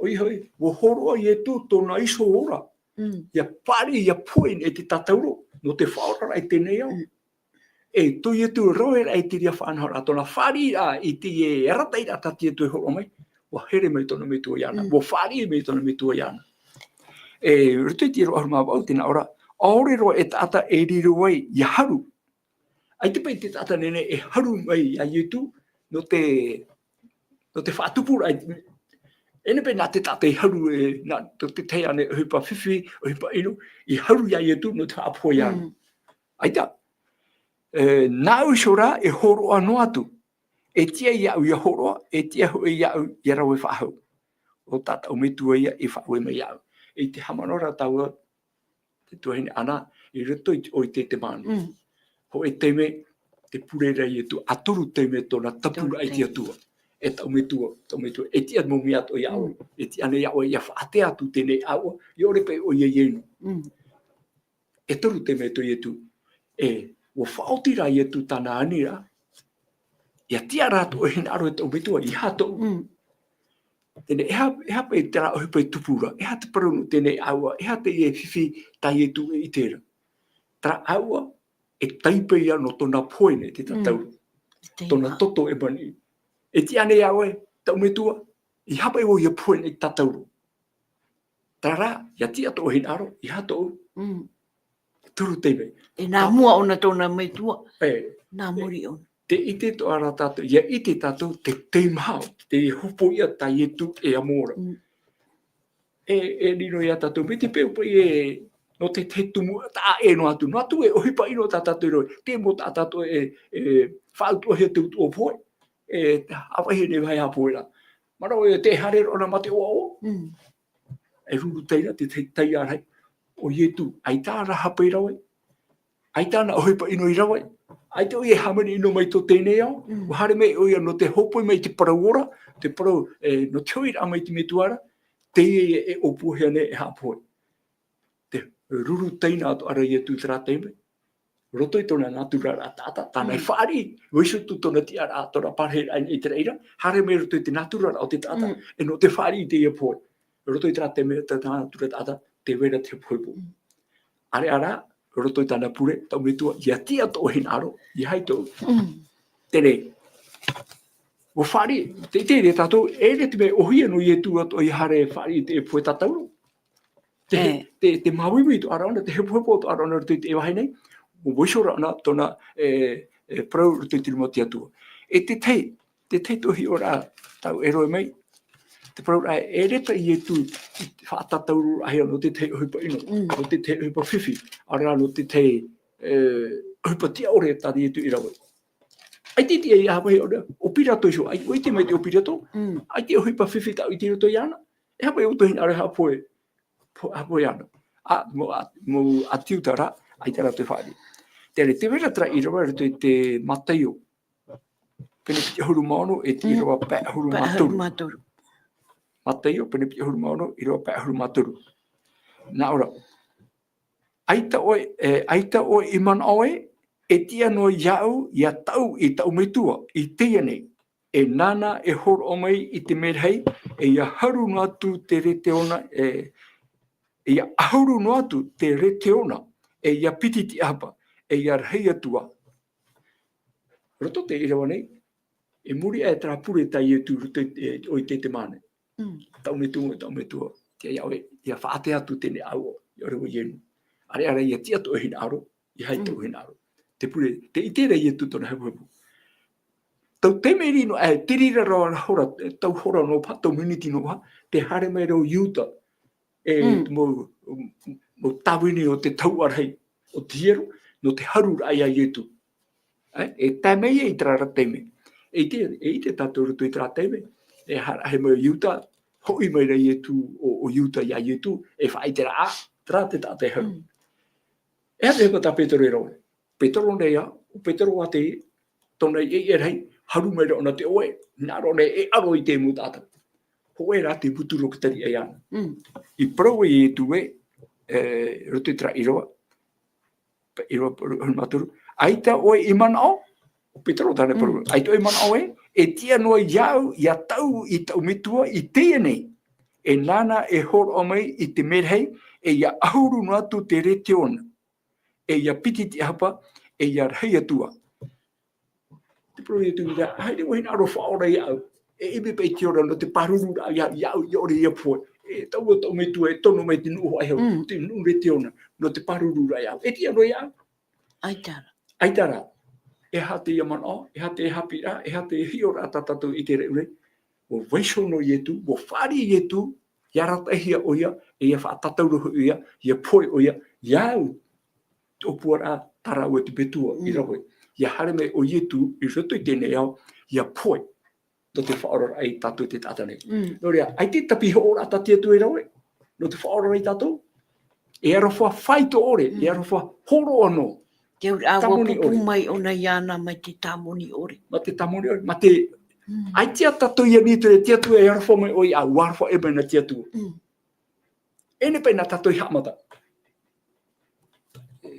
ʻOia hoʻi, ʻua hōroʻa Iesu tōna iho ora. Mm. ʻIa fāriʻi, ʻia pohe i te tātauro, nō te faʻaoraraʻa i teie nei ao. Mm. E, tō Iesu raveraʻa i te reira faʻanahoraʻa, tōna fāriʻiraʻa i te arataʻiraʻa tā te Atua i hōroʻa mai, ʻua here mai tōna metua iāna, mm, ʻua fāriʻi mai tōna metua iāna. E, roto i te ʻīrava ʻahuru mā vaʻu, tē nā ʻō ra, ʻaore roa e taʻata e riro ai ʻia haru. ʻAita paʻi te taʻata nehenehe e haru mai iā Iesu, nō te, nō te faʻatupuraʻa. E nehenehe paʻi nā te taʻata i haru, e, nā, tō te tahi ānei ʻohipa fifi, ʻohipa ʻino, i haru iā Iesu nō te faʻapohe iāna. Mm. ʻAita. E, nāʻu iho rā e hōroʻa noa atu. E tiʻa iāʻu ʻia hōroʻa, e tiʻa hoʻi iāʻu ʻia rave faʻahou. ʻO tā taʻu metua ïa i faʻaue mai iāʻu. I te haʻamanaʻo ra tāua, te tuahine Ana, i roto i te, ʻo i te, te mānu. Mm. Hōʻē taime, tē pure ra Iesu, ʻa toru taime tōna tapuraʻa i te Atua. E taʻu metua, taʻu metua, e tiʻa mau mea atoʻa iā ʻoe, mm, e tiʻa ānei iā ʻoe ʻia faʻatea atu teie nei ʻāuʻa, ʻia ʻore paʻi ʻoia ʻia inu. Mm. E toru taime tō Iesu. E, ʻua faʻaoti rā Iesu tāna aniraʻa, ʻia tiʻa rā tō ʻoe hinaʻaro e taʻu metua, e aha tōʻu. Mm. Teie nei, e aha, e aha paʻi terā ʻohipa e tupu ra, e aha te parau nō teie nei ʻāuʻa, e aha teie fifi tā Iesu e ʻite ra. Terā ʻāuʻa, e taipe ïa nō tōna pohe nei te tātauro. Mm. Tōna toto e maniʻi. E tiʻa ānei iā ʻoe, taʻu metua, e aha paʻi vau ʻia pohe nei te tātauro. Terā, ʻia tiʻa tō ʻoe hinaʻaro, e aha tōʻu. Mm. Toru taime. E nā mua ʻōna tōna metua. E. Nā muri ʻōna. Te ʻite atoʻa ra tātou, ʻia ʻite tātou te teimaha, te hopoiʻa tā Ietu e amo ra. Mm. E, e riro ia tātou, mai te peu paʻi e, nō te, te tumu, taʻa ʻē noa atu, noa atu e ʻohipa ʻino tā tātou i rave, te mau taʻata atoʻa e, e, faʻautuʻahia te utuʻa pohe, e, ʻa vaiiho nei vaiiho pohe ra. Manaʻo e te haere roa ʻana mā te ʻoaʻoa. Mm. E ruru teie ra, te, te, taiā rahi. ʻO Ietu, ʻaita rā hape i rave. ʻAita āna ʻohipa ʻino i rave. ʻAita ʻoia e hāmani ʻino mai tō teie nei ao. Mm. ʻUa haere mai ʻoia nō te hōpoi mai i te parau ora, te parau, e, nō te hoʻiraʻa mai i te Metua ra, teie e, e ʻōpuahia nei e haʻapohe. Te ruru teie atoʻa ra Ietu i terā taime. Roto i tōna nātura ra taʻata, tāna i Mm. fāriʻi, vaiiho atu tōna tiʻaraʻa, tōna parahiraʻa i te reira, haere mai roto i te nātura ra o te taʻata, Mm. e nō te fāriʻi i teie pohe. Roto i terā taime, tā, tā nātura taʻata, tē vai ra te hepohepo. Mm. ʻĀreʻa rā, roto i tāna pure, tō Metua, ʻia tiʻa tō hinaʻaro, ʻeiaha tō. Mm. Teie, ʻua fāriʻi, te, te, te tātou, e rave te mea ʻōhie nō Ietu atoʻa ʻia haere fāriʻi i te pohe tātauro. Te, E. te, te māuiui atoʻa ra ʻōna, te hepohepo atoʻa ra ʻōna roto i te vāhi nei, ʻua vaiiho ra ʻōna tōna, e, e, parau roto i te rima o te Atua. E te tahi, te tahi atoʻa hiʻoraʻa tau e rave mai, te parau ra, e rave paʻi Ietu i te faʻatātauro ra hia nō te tahi ʻohipa ʻino, Mm. nō te tahi ʻohipa fifi, ʻaore rā nō te tahi, e, ʻohipa tiʻa ʻore tā Ietu i rave. ʻAita e tiʻa ia hape ʻōna, ʻo Pirato iho, ʻaita, ʻua ʻite mai te ʻo Pirato, Mm. ʻaita e ʻohipa fifi tāʻu i te roto iāna, e hape ʻo tō hinaʻaro e haʻapohe, po-, haʻapohe ana. ʻĀ, mau, ʻā, mau ʻāti Iuta rā, ʻaita rātou e fāriʻi. Teie, tē vai ra terā ʻīrava i roto i te Mataio. Pene piti ʻahuru mā ono, e te Mm. ʻīrava pae ʻahuru mā toru. Pae ʻahuru mā toru. Mataio, pene piti ʻahuru mā ono, ʻīrava pae ʻahuru mā toru. Nā ʻō ra. ʻAita ʻoe, e, ʻaita ʻoe i manaʻo ē, e tiʻa noa iāʻu, ʻia taʻu i taʻu Metua, i teie nei. E nāna e hōroʻa mai i te merahi, e ʻia haru noa atu te rete ʻōna, e, e ʻia ʻahuru noa atu te rete ʻōna, e ʻia piti tiʻahapa, e ʻia rahi atu ā. Roto te ʻīrava nei, i muri aʻe terā pure tā Ietu i roto i te, ʻo i te ʻetesemane. Mm. Taʻu Metua, taʻu Metua, te ia ʻoe, ʻia faʻaʻite atu teie nei ʻāuʻa, ʻia ʻore vau i inu. ʻĀreʻa rā ʻia tiʻa tō hinaʻaro, ʻeiaha Mm. tō hinaʻaro. Te pure, tē ʻite ra Ietu tōna hepohepo. Tau taime rino, e, te reira ra hora, tau hora noa paha, tau miniti noa paha, tē haere mai ra ʻo Iuta, e, Mm. mau, mau tāvini o te tahuʻa rahi, ʻo te hiero, nō te haruraʻa ia Ietu. E, e tae mai ia i terā ra taime. E ʻite, e ʻite tātou roto i terā taime, e haere mai ʻo Iuta, hoʻi mai ra Ietu, ʻo, ʻo Iuta ia Ietu, e faʻaʻite ra, ā, terā te taʻata e haru. Mm. E aha te ʻohipa tā Petero i rave? Petero nei ā, ʻo Petero atoʻa, tōna ʻē, ʻē rahi, haru mai ra ʻōna te ʻoe, nā ʻō nei e ʻaro i te mau taʻata. Hōʻē rā te butu rokotari ʻē iāna. Mm. I parau ai Ietu ē, e, roto i terā ʻīrava, ʻīrava ʻahuru mā toru. ʻAita ʻoe i manaʻo, ʻo Petero tāna e parau, Mm. ʻaita ʻoe i manaʻo ē, e tiʻa noa iāʻu, ʻia taʻu i taʻu Metua, i teie nei. E nāna e hōroʻa mai i te merahi, e ʻia ʻahuru noa atu te rete ʻōna. E ʻia piti tiʻahapa, e ʻia rahi atu ā. Te parau Ietu ra, ʻaita vau e hinaʻaro faʻaora iāʻu. E ʻimi paʻi i te ora nō te pārururaʻa ia, iāʻu, ʻia ʻore ʻia pohe. E taʻu, taʻu Metua e tono mai te nuʻu hoʻi hau, Mm. te nuʻu rete ʻōna, nō te pārururaʻa iāʻu. E tiʻa noa iāʻu. ʻAita rā. ʻAita rā. E aha teie manaʻo, e aha te haʻapiʻiraʻa, e aha te hiʻoraʻa tā tātou i te reʻureʻu. ʻUa vaiiho noa Ietu, ʻua fāriʻi Ietu, ʻia arataʻihia ʻoia, e ʻia faʻatātauro hoʻi ʻoia, ʻia pohe ʻoia, iāʻu, te ʻōpuaraʻa tā rāua te Metua i Mm. rave. ʻIa haere mai ʻo Ietu i roto i teie nei ao, ʻia pohe. Nō te faʻaoraraʻa ia tātou te taʻata nei. Mm. Nō reira, ʻaita e tāpiʻi hoʻoraʻa tā te Atua i rave, nō te faʻaoraraʻa ia tātou, e aroha faito ʻore, Mm. e aroha hōroʻa noa. Te auraʻa ʻua tāmoni pupu ʻore. Mai ʻōna iāna mai te tāmoni ʻore. Mai te tāmoni ʻore, mai te Mm. ʻAita tātou i ani i te, te Atua e aroha mai ʻoe iāʻu, ʻua aroha ʻē mai na te Atua. Mm. E nehenehe paʻi nā tātou i haʻamata.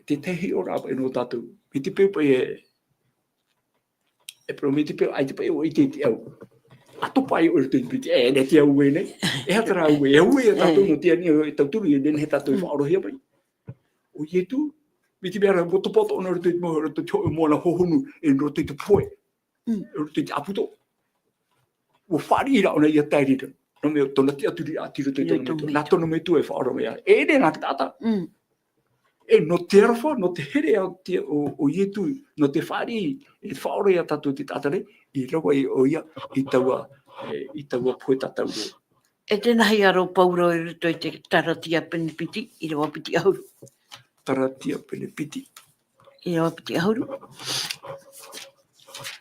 Te tahi ora paʻi nō tātou. Mai te peu paʻi e, e parau mai te peu, ʻaita paʻi ʻoe i ʻite i te au. ʻA topa ai ʻoe i te piti, e, e te au ē nei. E aha terā au ē, e au ē ia tātou E. nō te ani, e tauturu, e nehenehe tātou e Mm. faʻaorohia paʻi. ʻO Ietu, mai te mea ra, ʻua topa atoʻa ʻōna i roto i te mau, roto i te hōʻē moana hohonu, e roto i te pohe. Mm. I roto i te ʻāputo. ʻUa fāriʻi ra ʻōna ʻia tae i reira. Nō te mea, tōna tiʻaturiraʻa tei roto i tōna Metua. Nā tōna Metua e faʻaora mai ia. E ʻere nā te taʻata. Mm. E nō te aroha, nō te here a te, o, o Ietu, nō te fāriʻi, e faʻaora ia tātou te taʻata nei, i rave ʻoia, i taua, e, i taua pohe tātauro. E tēnā hia rō Pauro i roto i te Taratia pene piti, ʻīrava piti ʻahuru. Taratia pene piti. ʻĪrava piti ʻahuru.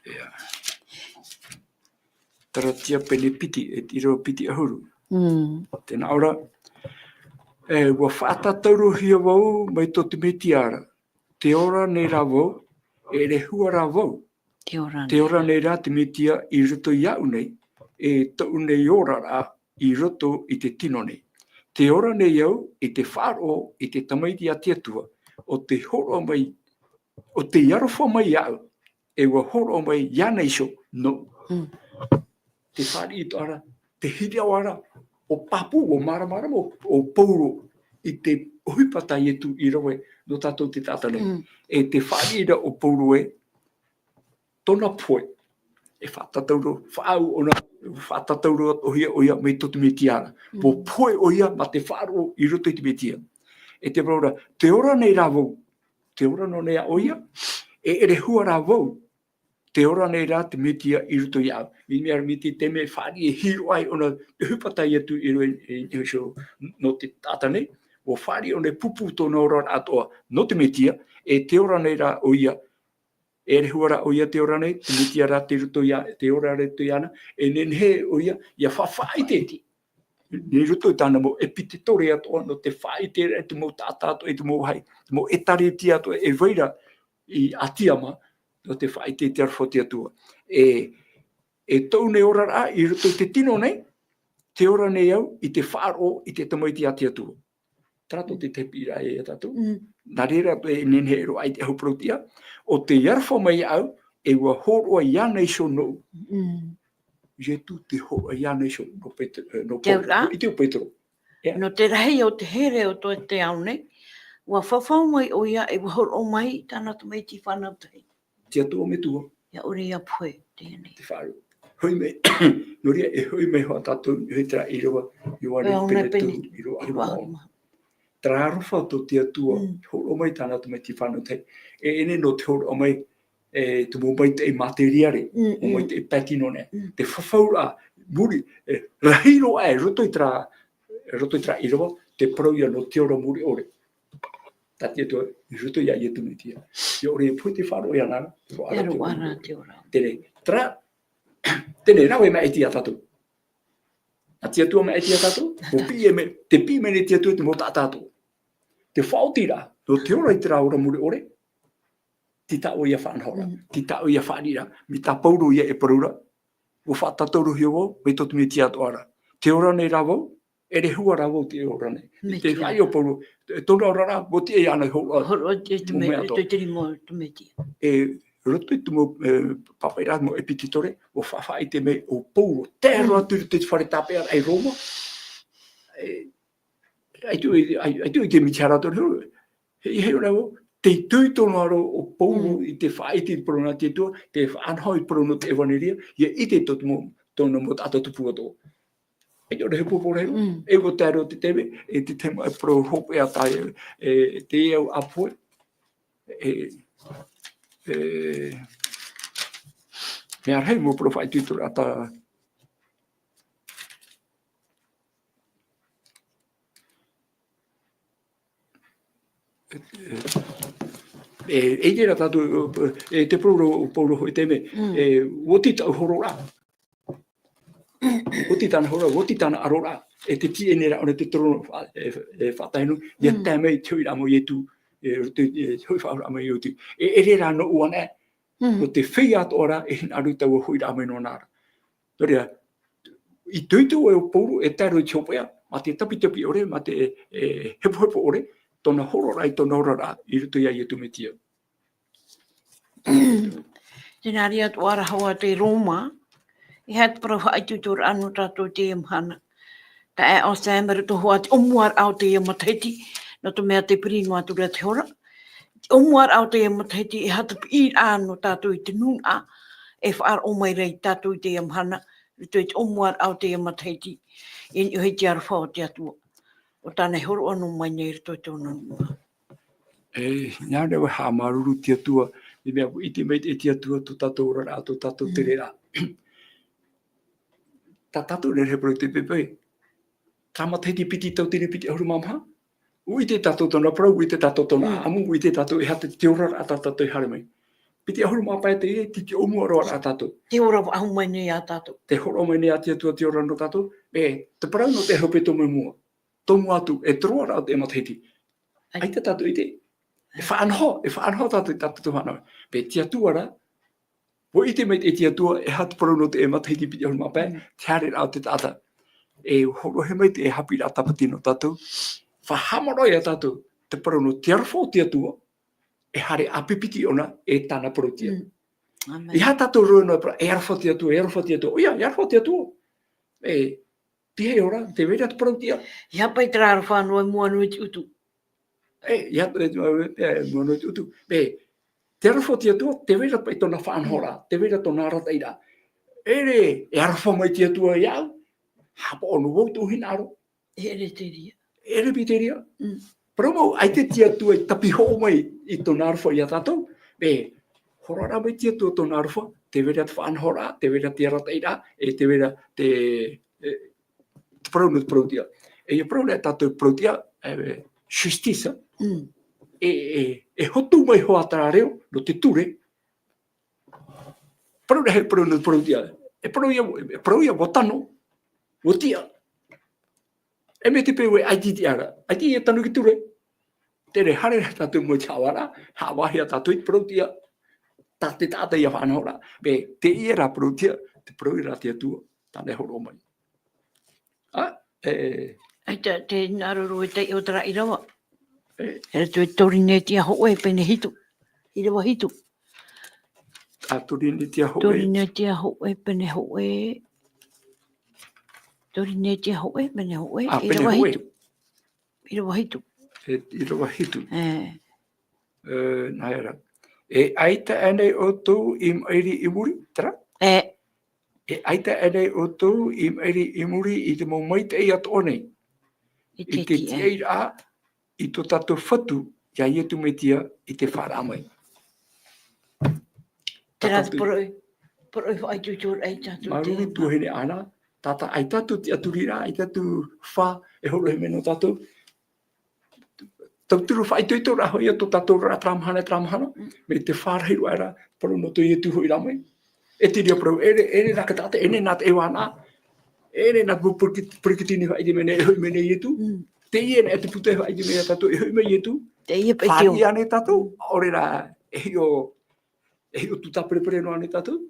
ʻIa. Taratia pene piti, e ʻīrava piti ʻahuru. Mm. Tēnā ora. E, ʻua faʻatātaurohia vau mai tō te Metia ra. Tē ora nei rā vau, e ʻere hua rā vau. Tē ora nei. Tē ora nei rā te Metia i roto iāʻu nei, e tōʻu nei oraraʻa i roto i te tino nei. Tē ora nei au i te faʻaroʻo i te Tamaiti a te Atua, ʻo tē hōroʻa mai, ʻo tē aroha mai iāʻu, e ʻua hōroʻa mai iāna iho nōʻu. Mm. Te fāriʻi atoʻa ra, te hīroʻa ra, ʻo pāpū, ʻo māramarama, ʻo Pauro i te ʻohipa tā Ietu i rave nō tātou te taʻata nei. Mm. E te fāriʻi ra ʻo Pauro ē, tōna pohe, e faʻatātauro, faʻaau ʻōna, faʻatātauro atoʻahia ʻoia mai tō te Metia ra. Mm. ʻUa pohe ʻoia mā te faʻaroʻo i roto i te Metia. E te parau ra, tē ora nei rā vau, tē ora noa nei ā ʻoia, e ʻere hua rā vau, tē ora nei rā te Metia i roto iāʻu. I mea ra mai te taime fāriʻi e hīroʻa ai ʻōna te ʻohipa tā Ietu i rave, e, e, e, so, nō te taʻata nei, ʻua fāriʻi ʻōna e pūpū tōna oraraʻa atoʻa nō te Metia, e tē ora nei rā ʻoia, e ʻere hua rā ʻoia tē ora nei, te Metia rā tei roto ia, tē ora ra i roto iāna, e nehenehe ʻoia, ʻia faʻaʻite, i roto i tāna mau ʻepiketore atoʻa, nō te faʻaʻite ra i te mau taʻata atoʻa, i te mau vāhi, te mau ʻētārētia atoʻa, e vai ra i Atia mā, nō te faʻaʻite i te aroha o te Atua. E, e tōʻu nei oraraʻa, i roto i te tino nei, tē ora nei au, i te faʻaroʻo, i te Tamaiti a te Atua. Terā tō te, te piʻiraʻa ia tātou. Mm. Nā reira, e nehenehe e roaʻa i te ahu parauʻtiʻa, ʻo tē aroha mai iāʻu, e ʻua hōroʻa iāna iho nōʻu. Mm. Ietu tē hōroʻa iāna iho, nō Pete-, e, nō Te Pauro, auraʻa. I te Petero. ʻIa. Nō te rahi o te here o tō te ao nei, ʻua fafau mai ʻoia e ʻua hōroʻa mai tāna tamaiti fānau tahi. Te Atua Metua. ʻIa ʻore ʻia pohe, teie nei. Te faʻaroʻo. Hoʻi mai, nō reira e hoʻi mai hoʻi tātou, i terā ʻīrava, Ioane pene toru, ʻīrava ʻahuru mā ono. Terā aroha tō te Atua, mm, hōroʻa mai tāna tamaiti fānau tahi. E, e nehenehe nō te hōroʻa mai, e, te mau maitaʻi materiare, mm, mau maitaʻi pae tino nei. Mm. Te fafauraʻa, muri, e, rahi roa aʻe, roto i terā, roto i terā ʻīrava, te parau ia nō te ora mure ʻore. Tā te Atua, i roto ia Ietu Metia. ʻIa ʻore e pohe te faʻaroʻo iāna ra, te faʻaroʻo ra te ora. Teie, terā, teie rave maitaʻi ia tātou. Nā te Atua maitaʻi ia tātou, ʻua piʻi mai, tē piʻi mai nei te Atua i te mau taʻata atoʻa. Te faʻaotiraʻa, nō te ora i terā ora mure ʻore, tītau ʻoia faʻanahoraʻa, mm, tītau ʻoia fāriʻiraʻa, mai tā Pauro ia e parau ra, ʻua faʻatātaurohia vau, mai tō te Metia atoʻa ra. Tē ora nei rā vau, e ʻere hua rā vau tē ora nei. Metia. Te faʻaʻite o Pauro, e tōna oraraʻa, ʻua tiʻa iāna e hōroʻa. Hōroʻa i te, i te mau mea, mea atoʻa. I te mau, te Metia. E, roto i te mau, e, pāpaʻiraʻa, mau ʻepiketore, ʻua fa-, faʻaʻite mai ʻo Pauro, tae roa atu i te fare tāpeʻaraʻa i Roma. E, ʻaita, ʻaita, ʻaita i te Metia rā tō reo, he, he ora vau, te itoito noa roa o Pauro, mm, i te faʻaʻite i te parau nā te Atua, te faʻanaho i te parau nō te ʻevaneria, ʻia ʻite tō te mau, tōna mau taʻata tupu atoʻa. ʻAita ʻore he pōpō rahi, mm, e ʻua tae roa te taime, e te taime e parau hopeʻa tā, e, e te au ʻāpoʻi, e, e, mea rahi mau parau faʻaitoitoraʻa tā, e, e, e, e, tātou, e, te parau ra o Pauro i te taime, mm, e, ʻua oti tāʻu hororaʻa. ʻUa oti tāna hororaʻa, ʻua oti tāna aroraʻa, e te tīaʻi nei rā ʻōna te torono, e, e, faʻatae noa, ʻia, mm, tae mai te hoʻiraʻa mai o Ietu, e, te, e, te hoʻi faʻahouraʻa mai o Ietu. E, e ʻere rā nō ʻō anaʻe, mm, nō te feiā atoʻa ra, e hinaʻaro i taua hoʻiraʻa mai nōna ra. Nō reira, itoito ʻoe ʻo Pauro, e tae roa i te hopeʻa, mā te tapitapi ʻore, mā te, e, e, hepohepo ʻore, tōna hororaʻa i tōna oraraʻa, i roto ia Ietu Metia. Tēnā reira atoʻa ra hoʻi te Roma, e aha te parau faʻaitoitoraʻa nō tātou i teie mahana. Taeaʻe Sam, i roto hoʻi te ʻōmuaraʻa o teie matahiti, nō te mea tē piri noa atu ra te hora. Te ʻōmuaraʻa o teie matahiti, e aha te piʻiraʻa nō tātou i te nūnaʻa, e faʻaroʻo mai ra ia tātou i teie mahana, i roto i te ʻōmuaraʻa o teie matahiti, e niʻa i te aroha o te Atua. ʻO tāna e hōroʻa noa mai nei i roto i tōna nūnaʻa. E, nā reira e haʻamāuruuru te Atua, i te mea, ʻua ʻite mai te Atua tō tātou oraraʻa, tō tātou Mm. tereraʻa. Tā tātou nei e parau i te pēpē. Terā matahiti piti tauatini piti ʻahuru mā maha. ʻUa ʻite tātou tōna parau, ʻua ʻite tātou tōna Mm. ʻāʻamu, ʻua ʻite tātou e aha te, te oraraʻa tā tātou e haere mai. Piti ʻahuru mā pae teie, te, te ʻōmua roa ra tātou. Te ora faʻahou mai nei iā tātou. Te hōroʻa mai nei a te Atua te ora nō tātou. E, te parau nō te hepetoma i mua. Tōmua atu, e te roaraʻa o te matahiti. ʻAita. ʻAita tātou i te, e faʻanaho, e faʻanaho tātou, tātou faʻanaho. Pē te Atua ra, ʻua ʻite mai te Atua, e aha te parau nō te matahiti piti ʻahuru mā pae, Mm. te haereraʻa o te taʻata. E hōroʻahia mai te haʻapiʻiraʻa tāpati nō tātou, faʻahaʻamanaʻo ia tātou, te parau nō te aroha o te Atua, e haere ʻāpipiti ʻōna, e tāna parauʻtiʻa. Mm. ʻĀmene. E aha tātou rave nō te parau, e aroha te Atua, e aroha te Atua. ʻOia, e aroha te Atua. E, Tei hea ora, tē vai ra te parauʻtiʻa. ʻEiaha paʻi terā aroha noa i mua noa i te ʻutu. E, ʻeiaha, e, e, mua noa i te ʻutu. E, te aroha o te Atua, tē vai ra paʻi tōna faʻanahoraʻa, tē vai ra tōna arataʻiraʻa. E ʻere, e aroha mai te Atua iāʻu, haʻapaʻo noa vau tōʻu hinaʻaro. E ʻere te reira. E ʻere paʻi te reira. Mm. Parau mau, ʻaita te Atua i tāpiʻi hoʻo mai i tōna aroha iā tātou. E, hōroʻa mai te Atua tōna aroha, tē vai ra te faʻanahoraʻa, tē vai ra te arataʻiraʻa, e tē vai ra te, e, te parau nō te parauʻtiʻa. E, ʻia parau nei tātou parauʻtiʻa, e, justice. Mm. E, e, e hotu mai hoʻi terā reo, nō te ture. Parau nei, parau nō te parauʻtiʻa. E parau ïa, e parau ïa, ʻua tano, ʻua tiʻa. E mea te peu e ʻaita i tiʻa ra. ʻAita e tano i te ture. Terā haere tātou mai te haʻavāraʻa, haʻavāhia tātou i te parauʻtiʻa. Tā te taʻata ʻia faʻanahoraʻa. Pē, teie rā parauʻtiʻa, te parau ra te Atua, tāna e hōroʻa mai. A, e. ʻAita, te hinaʻaro e taiʻo terā ʻīrava. E. E rā te Torinetia hōʻē pene hitu. ʻĪrava hitu. A, Torinetia hōʻē. Torinetia hōʻē pene hōʻē. Torinetia hōʻē pene hōʻē. A, pene hōʻē. ʻĪrava hitu. ʻĪrava hitu. E, ʻīrava hitu. E. E, nā reira. E ʻaita aʻenei ʻoutou i maʻiri i muri, terā? E. E ʻaita aʻenei ʻoutou i maʻiri i muri i te mau maitaʻi atoʻa nei. I te, i te tiʻai. Tiʻairaʻa i tō tātou Fatu, iā Ietu Metia, i te faʻaraʻa mai. Terā te poroʻi, poroʻi faʻaitoitoraʻa ia tātou. Māuruuru tuahine Ana, tātou, ʻaita atu tiʻaturiraʻa, ʻaita atu fā, e hōroʻahia mai nō tātou. Tauturu faʻaitoitoraʻa hoʻi ia tō tātou oraraʻa terā mahana, terā mahana, Mm. mai te fārahi roa ra, parau nō tō Ietu hoʻi rā mai. E te reira parau, e ʻere, e ʻere rā ka taʻata, e ʻere nā te ʻEvānaʻa, e ʻere nā te mau peresideni faʻaʻite mai nei, e hoʻi mai nei Ietu. Mm. Teie nei te puta e faʻaʻite mai ia tātou, e hoʻi mai Ietu. Teie paʻi te. Fāriʻi ānei tātou, Mm. ʻaore rā, e hiʻo, e hiʻo tūtāperepere noa ānei tātou.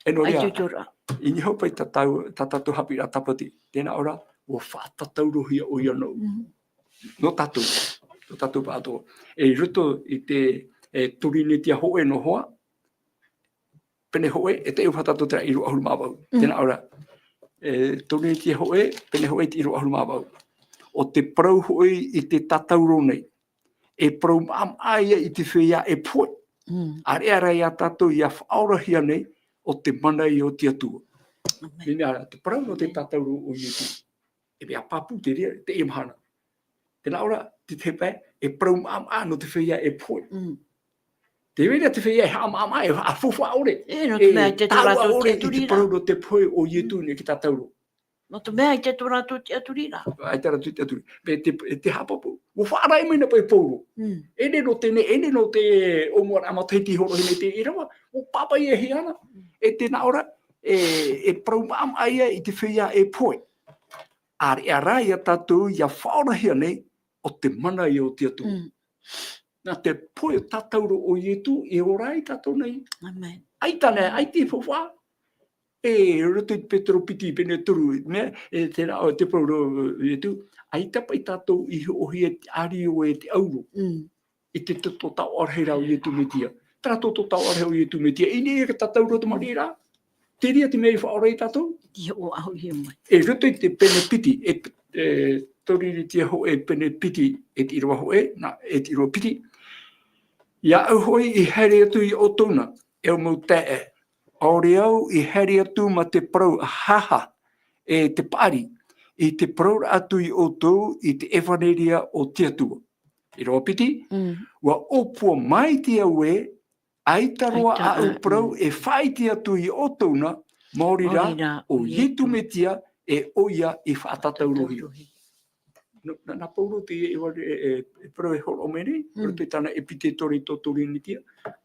E nō reira, ʻaita i ʻō ra. I niʻa hoʻi paʻi tā tātou, tā tātou haʻapiʻiraʻa tāpati, tē nā ʻō ra, ʻua faʻatātaurohia ʻoia nō. Mm. Nō tātou, nō tātou pāʻatoʻa. E i roto i te, e, Torinetia hōʻē noa hoʻi, pene hōʻē, e te ʻū faʻatātau terā ʻīrava ʻahuru mā vaʻu. Mm. Tē nā ʻō ra, e, Torinetia hōʻē, pene hōʻē te ʻīrava ʻahuru mā vaʻu. ʻO te parau hoʻi i te tātauro nei, e parau maʻamaʻa ia i te feiā e pohe. Mm. ʻAreʻa rā ia tātou ʻia faʻaorahia nei ʻo te mana ia o te Atua. ʻĀmene. Mea ra, te parau nō te tātauro o Ietu. E mea pāpū te reira, teie mahana. Tē nā ʻō ra, te tahi pae, e parau maʻamaʻa nō te feiā e pohe. Mm. Tē vai ra te feiā e haʻamaʻamaʻa, e haʻafaufaʻa ʻore. E, nō te mea, e, ʻaita tō tāua rātou ʻore i te tiʻaturi ra. Parau nō te pohe o Ietu Mm. nei i te tātauro. Nō te mea, ʻaita tō rātou tiʻaturi ra. ʻAita rātou tiʻaturi. Mea te, e te haʻapāpū. ʻUa faʻaʻite mai na paʻi e Pauro. Mm. E ʻere nō te, e ʻere nō te ʻōmuaraʻa matahiti hōroʻahia mai i te ʻīrava. ʻUa pāpaʻihia ana. Mm. E tē nā ʻō ra, e, e parau maʻamaʻa ia i te feiā e pohe. ʻAreʻa rā ia tātou ʻia faʻaorahia nei ʻo te mana ia o te Atua. Mm. Nā te pohe tātauro o Ietu e ora ai tātou nei. ʻĀmene. ʻAita nei, ʻaita e faufaʻa. E, roto i te Petero piti pene toru, mea, e, tē nā ʻō te parau nō Ietu, ʻaita paʻi tātou i hiʻohia te ʻārio e te ʻauro. Mm. I te toto taoʻa rahi ra o Ietu Metia. Terā toto taoʻa rahi o Ietu Metia. I niʻa i te tātauro o te maʻiri ra. Te reira te mea i faʻaora ia tātou. I hiʻo aʻohia mai. E roto i te pene piti, e, e, Torinetia hōʻē pene piti, e te ʻīrava hōʻē, nā, e te ʻīrava piti. Iāʻu hoʻi i haere atu iā ʻoutou na, e ʻo mau taeaʻe. ʻAore au i haere atu mā te parau haha, e te paʻari, i te parauraʻa atu iā ʻoutou i te ʻevaneria o te Atua. Te roa piti, Mm. ua ʻōpua mai te au ē, ʻaita roa Aita ʻaʻu aʻu. parau e faʻaʻite atu iā ʻoutou na, maori rā, Maori rā, ʻo ʻo Ietu Ietu. Metia, e ʻoia i faʻatataurohia. Tataurohi. Nō, nā, nā Pauro te, e, e, e, e parau e hōroʻa mai nei, Mm. roto i tāna ʻepitola i te Korinetia,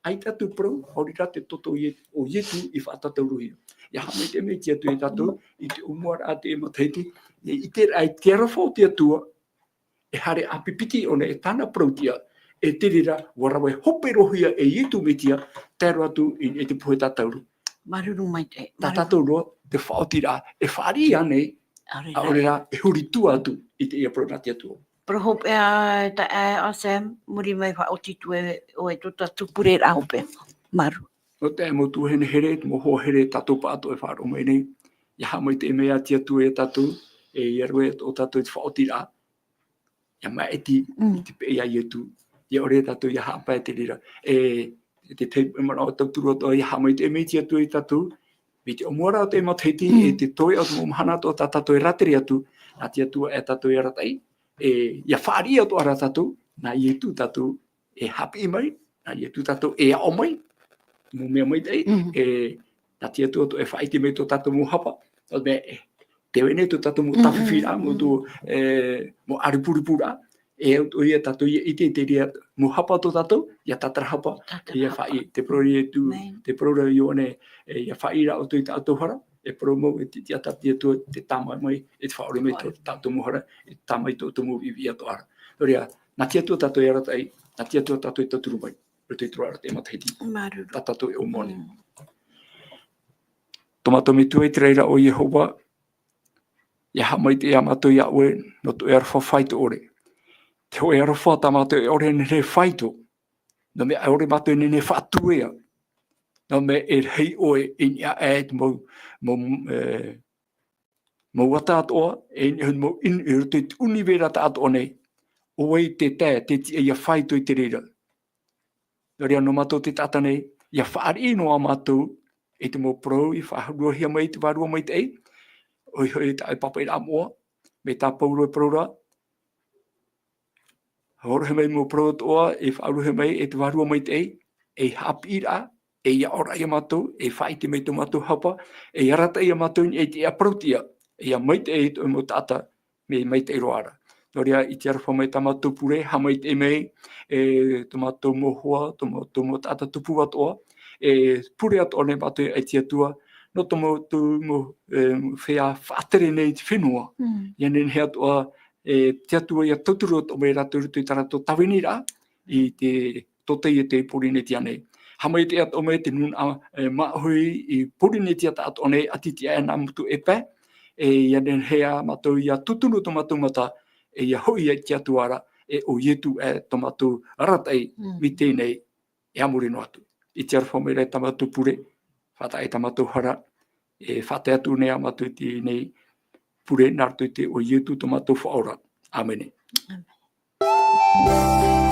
ʻaita atu parau, maori rā te toto o Ie-, o Ietu i faʻatataurohia. ʻIa haʻamaitaʻi mai te Atua iā tātou, i te ʻōmuaraʻa te matahiti, i te, i te aroha o te Atua, e haere ʻāpipiti ʻōna e tāna parauʻtiʻa, e te reira, ʻua rave hoperohia e Ietu Metia, tae roa atu i, i te pohe tātauro. Māuruuru maitaʻi, Tā māuruuru. tātou roa, te faʻaotiraʻa, e fāriʻi ānei, ʻaore rā. ʻAore rā, e huri atu atu i teie parau nā te Atua. Parau hopeʻa, tā, e, a Sam, muri mai faʻaoti atu e, ʻoe tō tātou pureraʻa hopeʻa. Māuruuru. Nō te mau tuahine here, te mau hoa here, tātou pāʻatoʻa e faʻaroʻo mai nei. ʻIa haʻamaitaʻi mai ā te Atua iā tātou, e ʻia rave atoʻa tātou i te faʻaotiraʻa. ʻIa maʻiti Mm. i te peʻe iā Ietu. ʻIa ʻore tātou ʻia haʻapae te reira. E, e te tahi manaʻo tauturu atoʻa, ʻia haʻamaitaʻi mai te Atua iā tātou. Mai te ʻōmuaraʻa o te matahiti, Mm. e te toe o te mau mahana atoʻa tā tātou e rātere atu. Nā te Atua e tātou e arataʻi. E, ʻia fāriʻi atoʻa rā tātou, nā Ietu tātou e haʻapiʻi mai, nā Ietu tātou e aʻo mai, mau mea maitaʻi, Mm. e, nā te Atua atoʻa e faʻaʻite mai tō tātou mau hapa, nō te mea, e, tē vai nei tō tātou mau Mm, mm, tāfifi rā, mau mm. tō, e, mau ʻāripuripuraʻa, e au atoʻa ia tātou ʻia ʻite i te reira mau hapa tō tātou, ʻia tātarahapa, Tātarahapa. ʻia faʻaʻī, te parau ra Ietu, Amen. te parau ra Ioane, e, ʻia faʻaʻī rā ʻoutou i tā ʻoutou hara, e parau mau, e te, te ata te Atua, te tāmā mai, e te faʻaʻore mai tō Faʻaʻore. tātou mau hara, e tāmā i tō ʻoutou mau viʻiviʻi atoʻa ra. Nō reira, nā te Atua tātou e arataʻi, nā te Atua tātou e tauturu mai, roto i te roaraʻa o te matahiti. Māuruuru. Tā tātou e ʻōmoni. Mm. Tō mātou Metua i te raʻi ra ʻo Iehova, ʻia haʻamaitaʻi ā mātou iā ʻoe, nō tō ʻoe aroha faito ʻore. Te hōʻē aroha tā mātou e ʻore e nehenehe e faito. Nō te mea ʻaore mātou e nehenehe e faʻatuea. Nō te mea e rahi ʻoe i niʻa aʻe i te mau, mau, e, mau ata atoʻa, e niʻa i te mau inu i roto i te ʻunivera tāʻatoʻa nei. ʻO vai te taeaʻe, te tiʻa ʻia faito i te reira. Nō reira, nō mātou te taʻata nei, ʻia fāriʻi noa mātou i te mau parau i faʻaruahia mai i te Vārua Maitaʻi, ʻoia hoʻi tā ʻoe pāpaʻiraʻa moʻa, mai tā Pauro e parau ra, hōroʻahia mai mau parau atoʻa, e faʻaruahia mai e te Vārua Maitaʻi, ei haʻapiʻiraʻa, ei aʻoraʻa iā mātou, ei faʻaʻite mai tō mātou hapa, ei arataʻi iā mātou i niʻa i te parauʻtiʻa, ʻia maitaʻi i tō mau taʻata, mea maitaʻi roa ra. Nō reira, i te aroha mai tā mātou pure, haʻamaitaʻi mai, e, tō mātou mau hoa, tō mātou mau taʻata tupu atoʻa, e, pure atoʻa nei mātou e te Atua, nō tō mātou mau, e, feiā faʻatere nei i te fenua. Mm. ʻIa nehenehe atoʻa, e, te Atua ʻia tauturu atoʻa mai rātou i roto i tā rātou tāviniraʻa, i te tōtaiete i Pōrīnetia nei. Haʻamaitaʻi atoʻa mai te nūnaʻa, e, māʻohi i Pōrīnetia tāʻatoʻa nei, ʻati tiʻa aʻe nā Motu ʻĒpā, e, ʻia nehenehe ā mātou ʻia tūtunu tō mātou mata, e ʻia hoʻi i te Atua ra, e ʻo Ietu e tō mātou arataʻi Mm. mai teie nei, e a muri noa atu. I te aroha mai ra i tā mātou pure, faʻataʻa i tā mātou hara, e faʻatae atu nei ā mātou i teie nei pure nā roto i te iʻoa o Ietu tō mātou Faʻaora. ʻĀmene. ʻĀmene.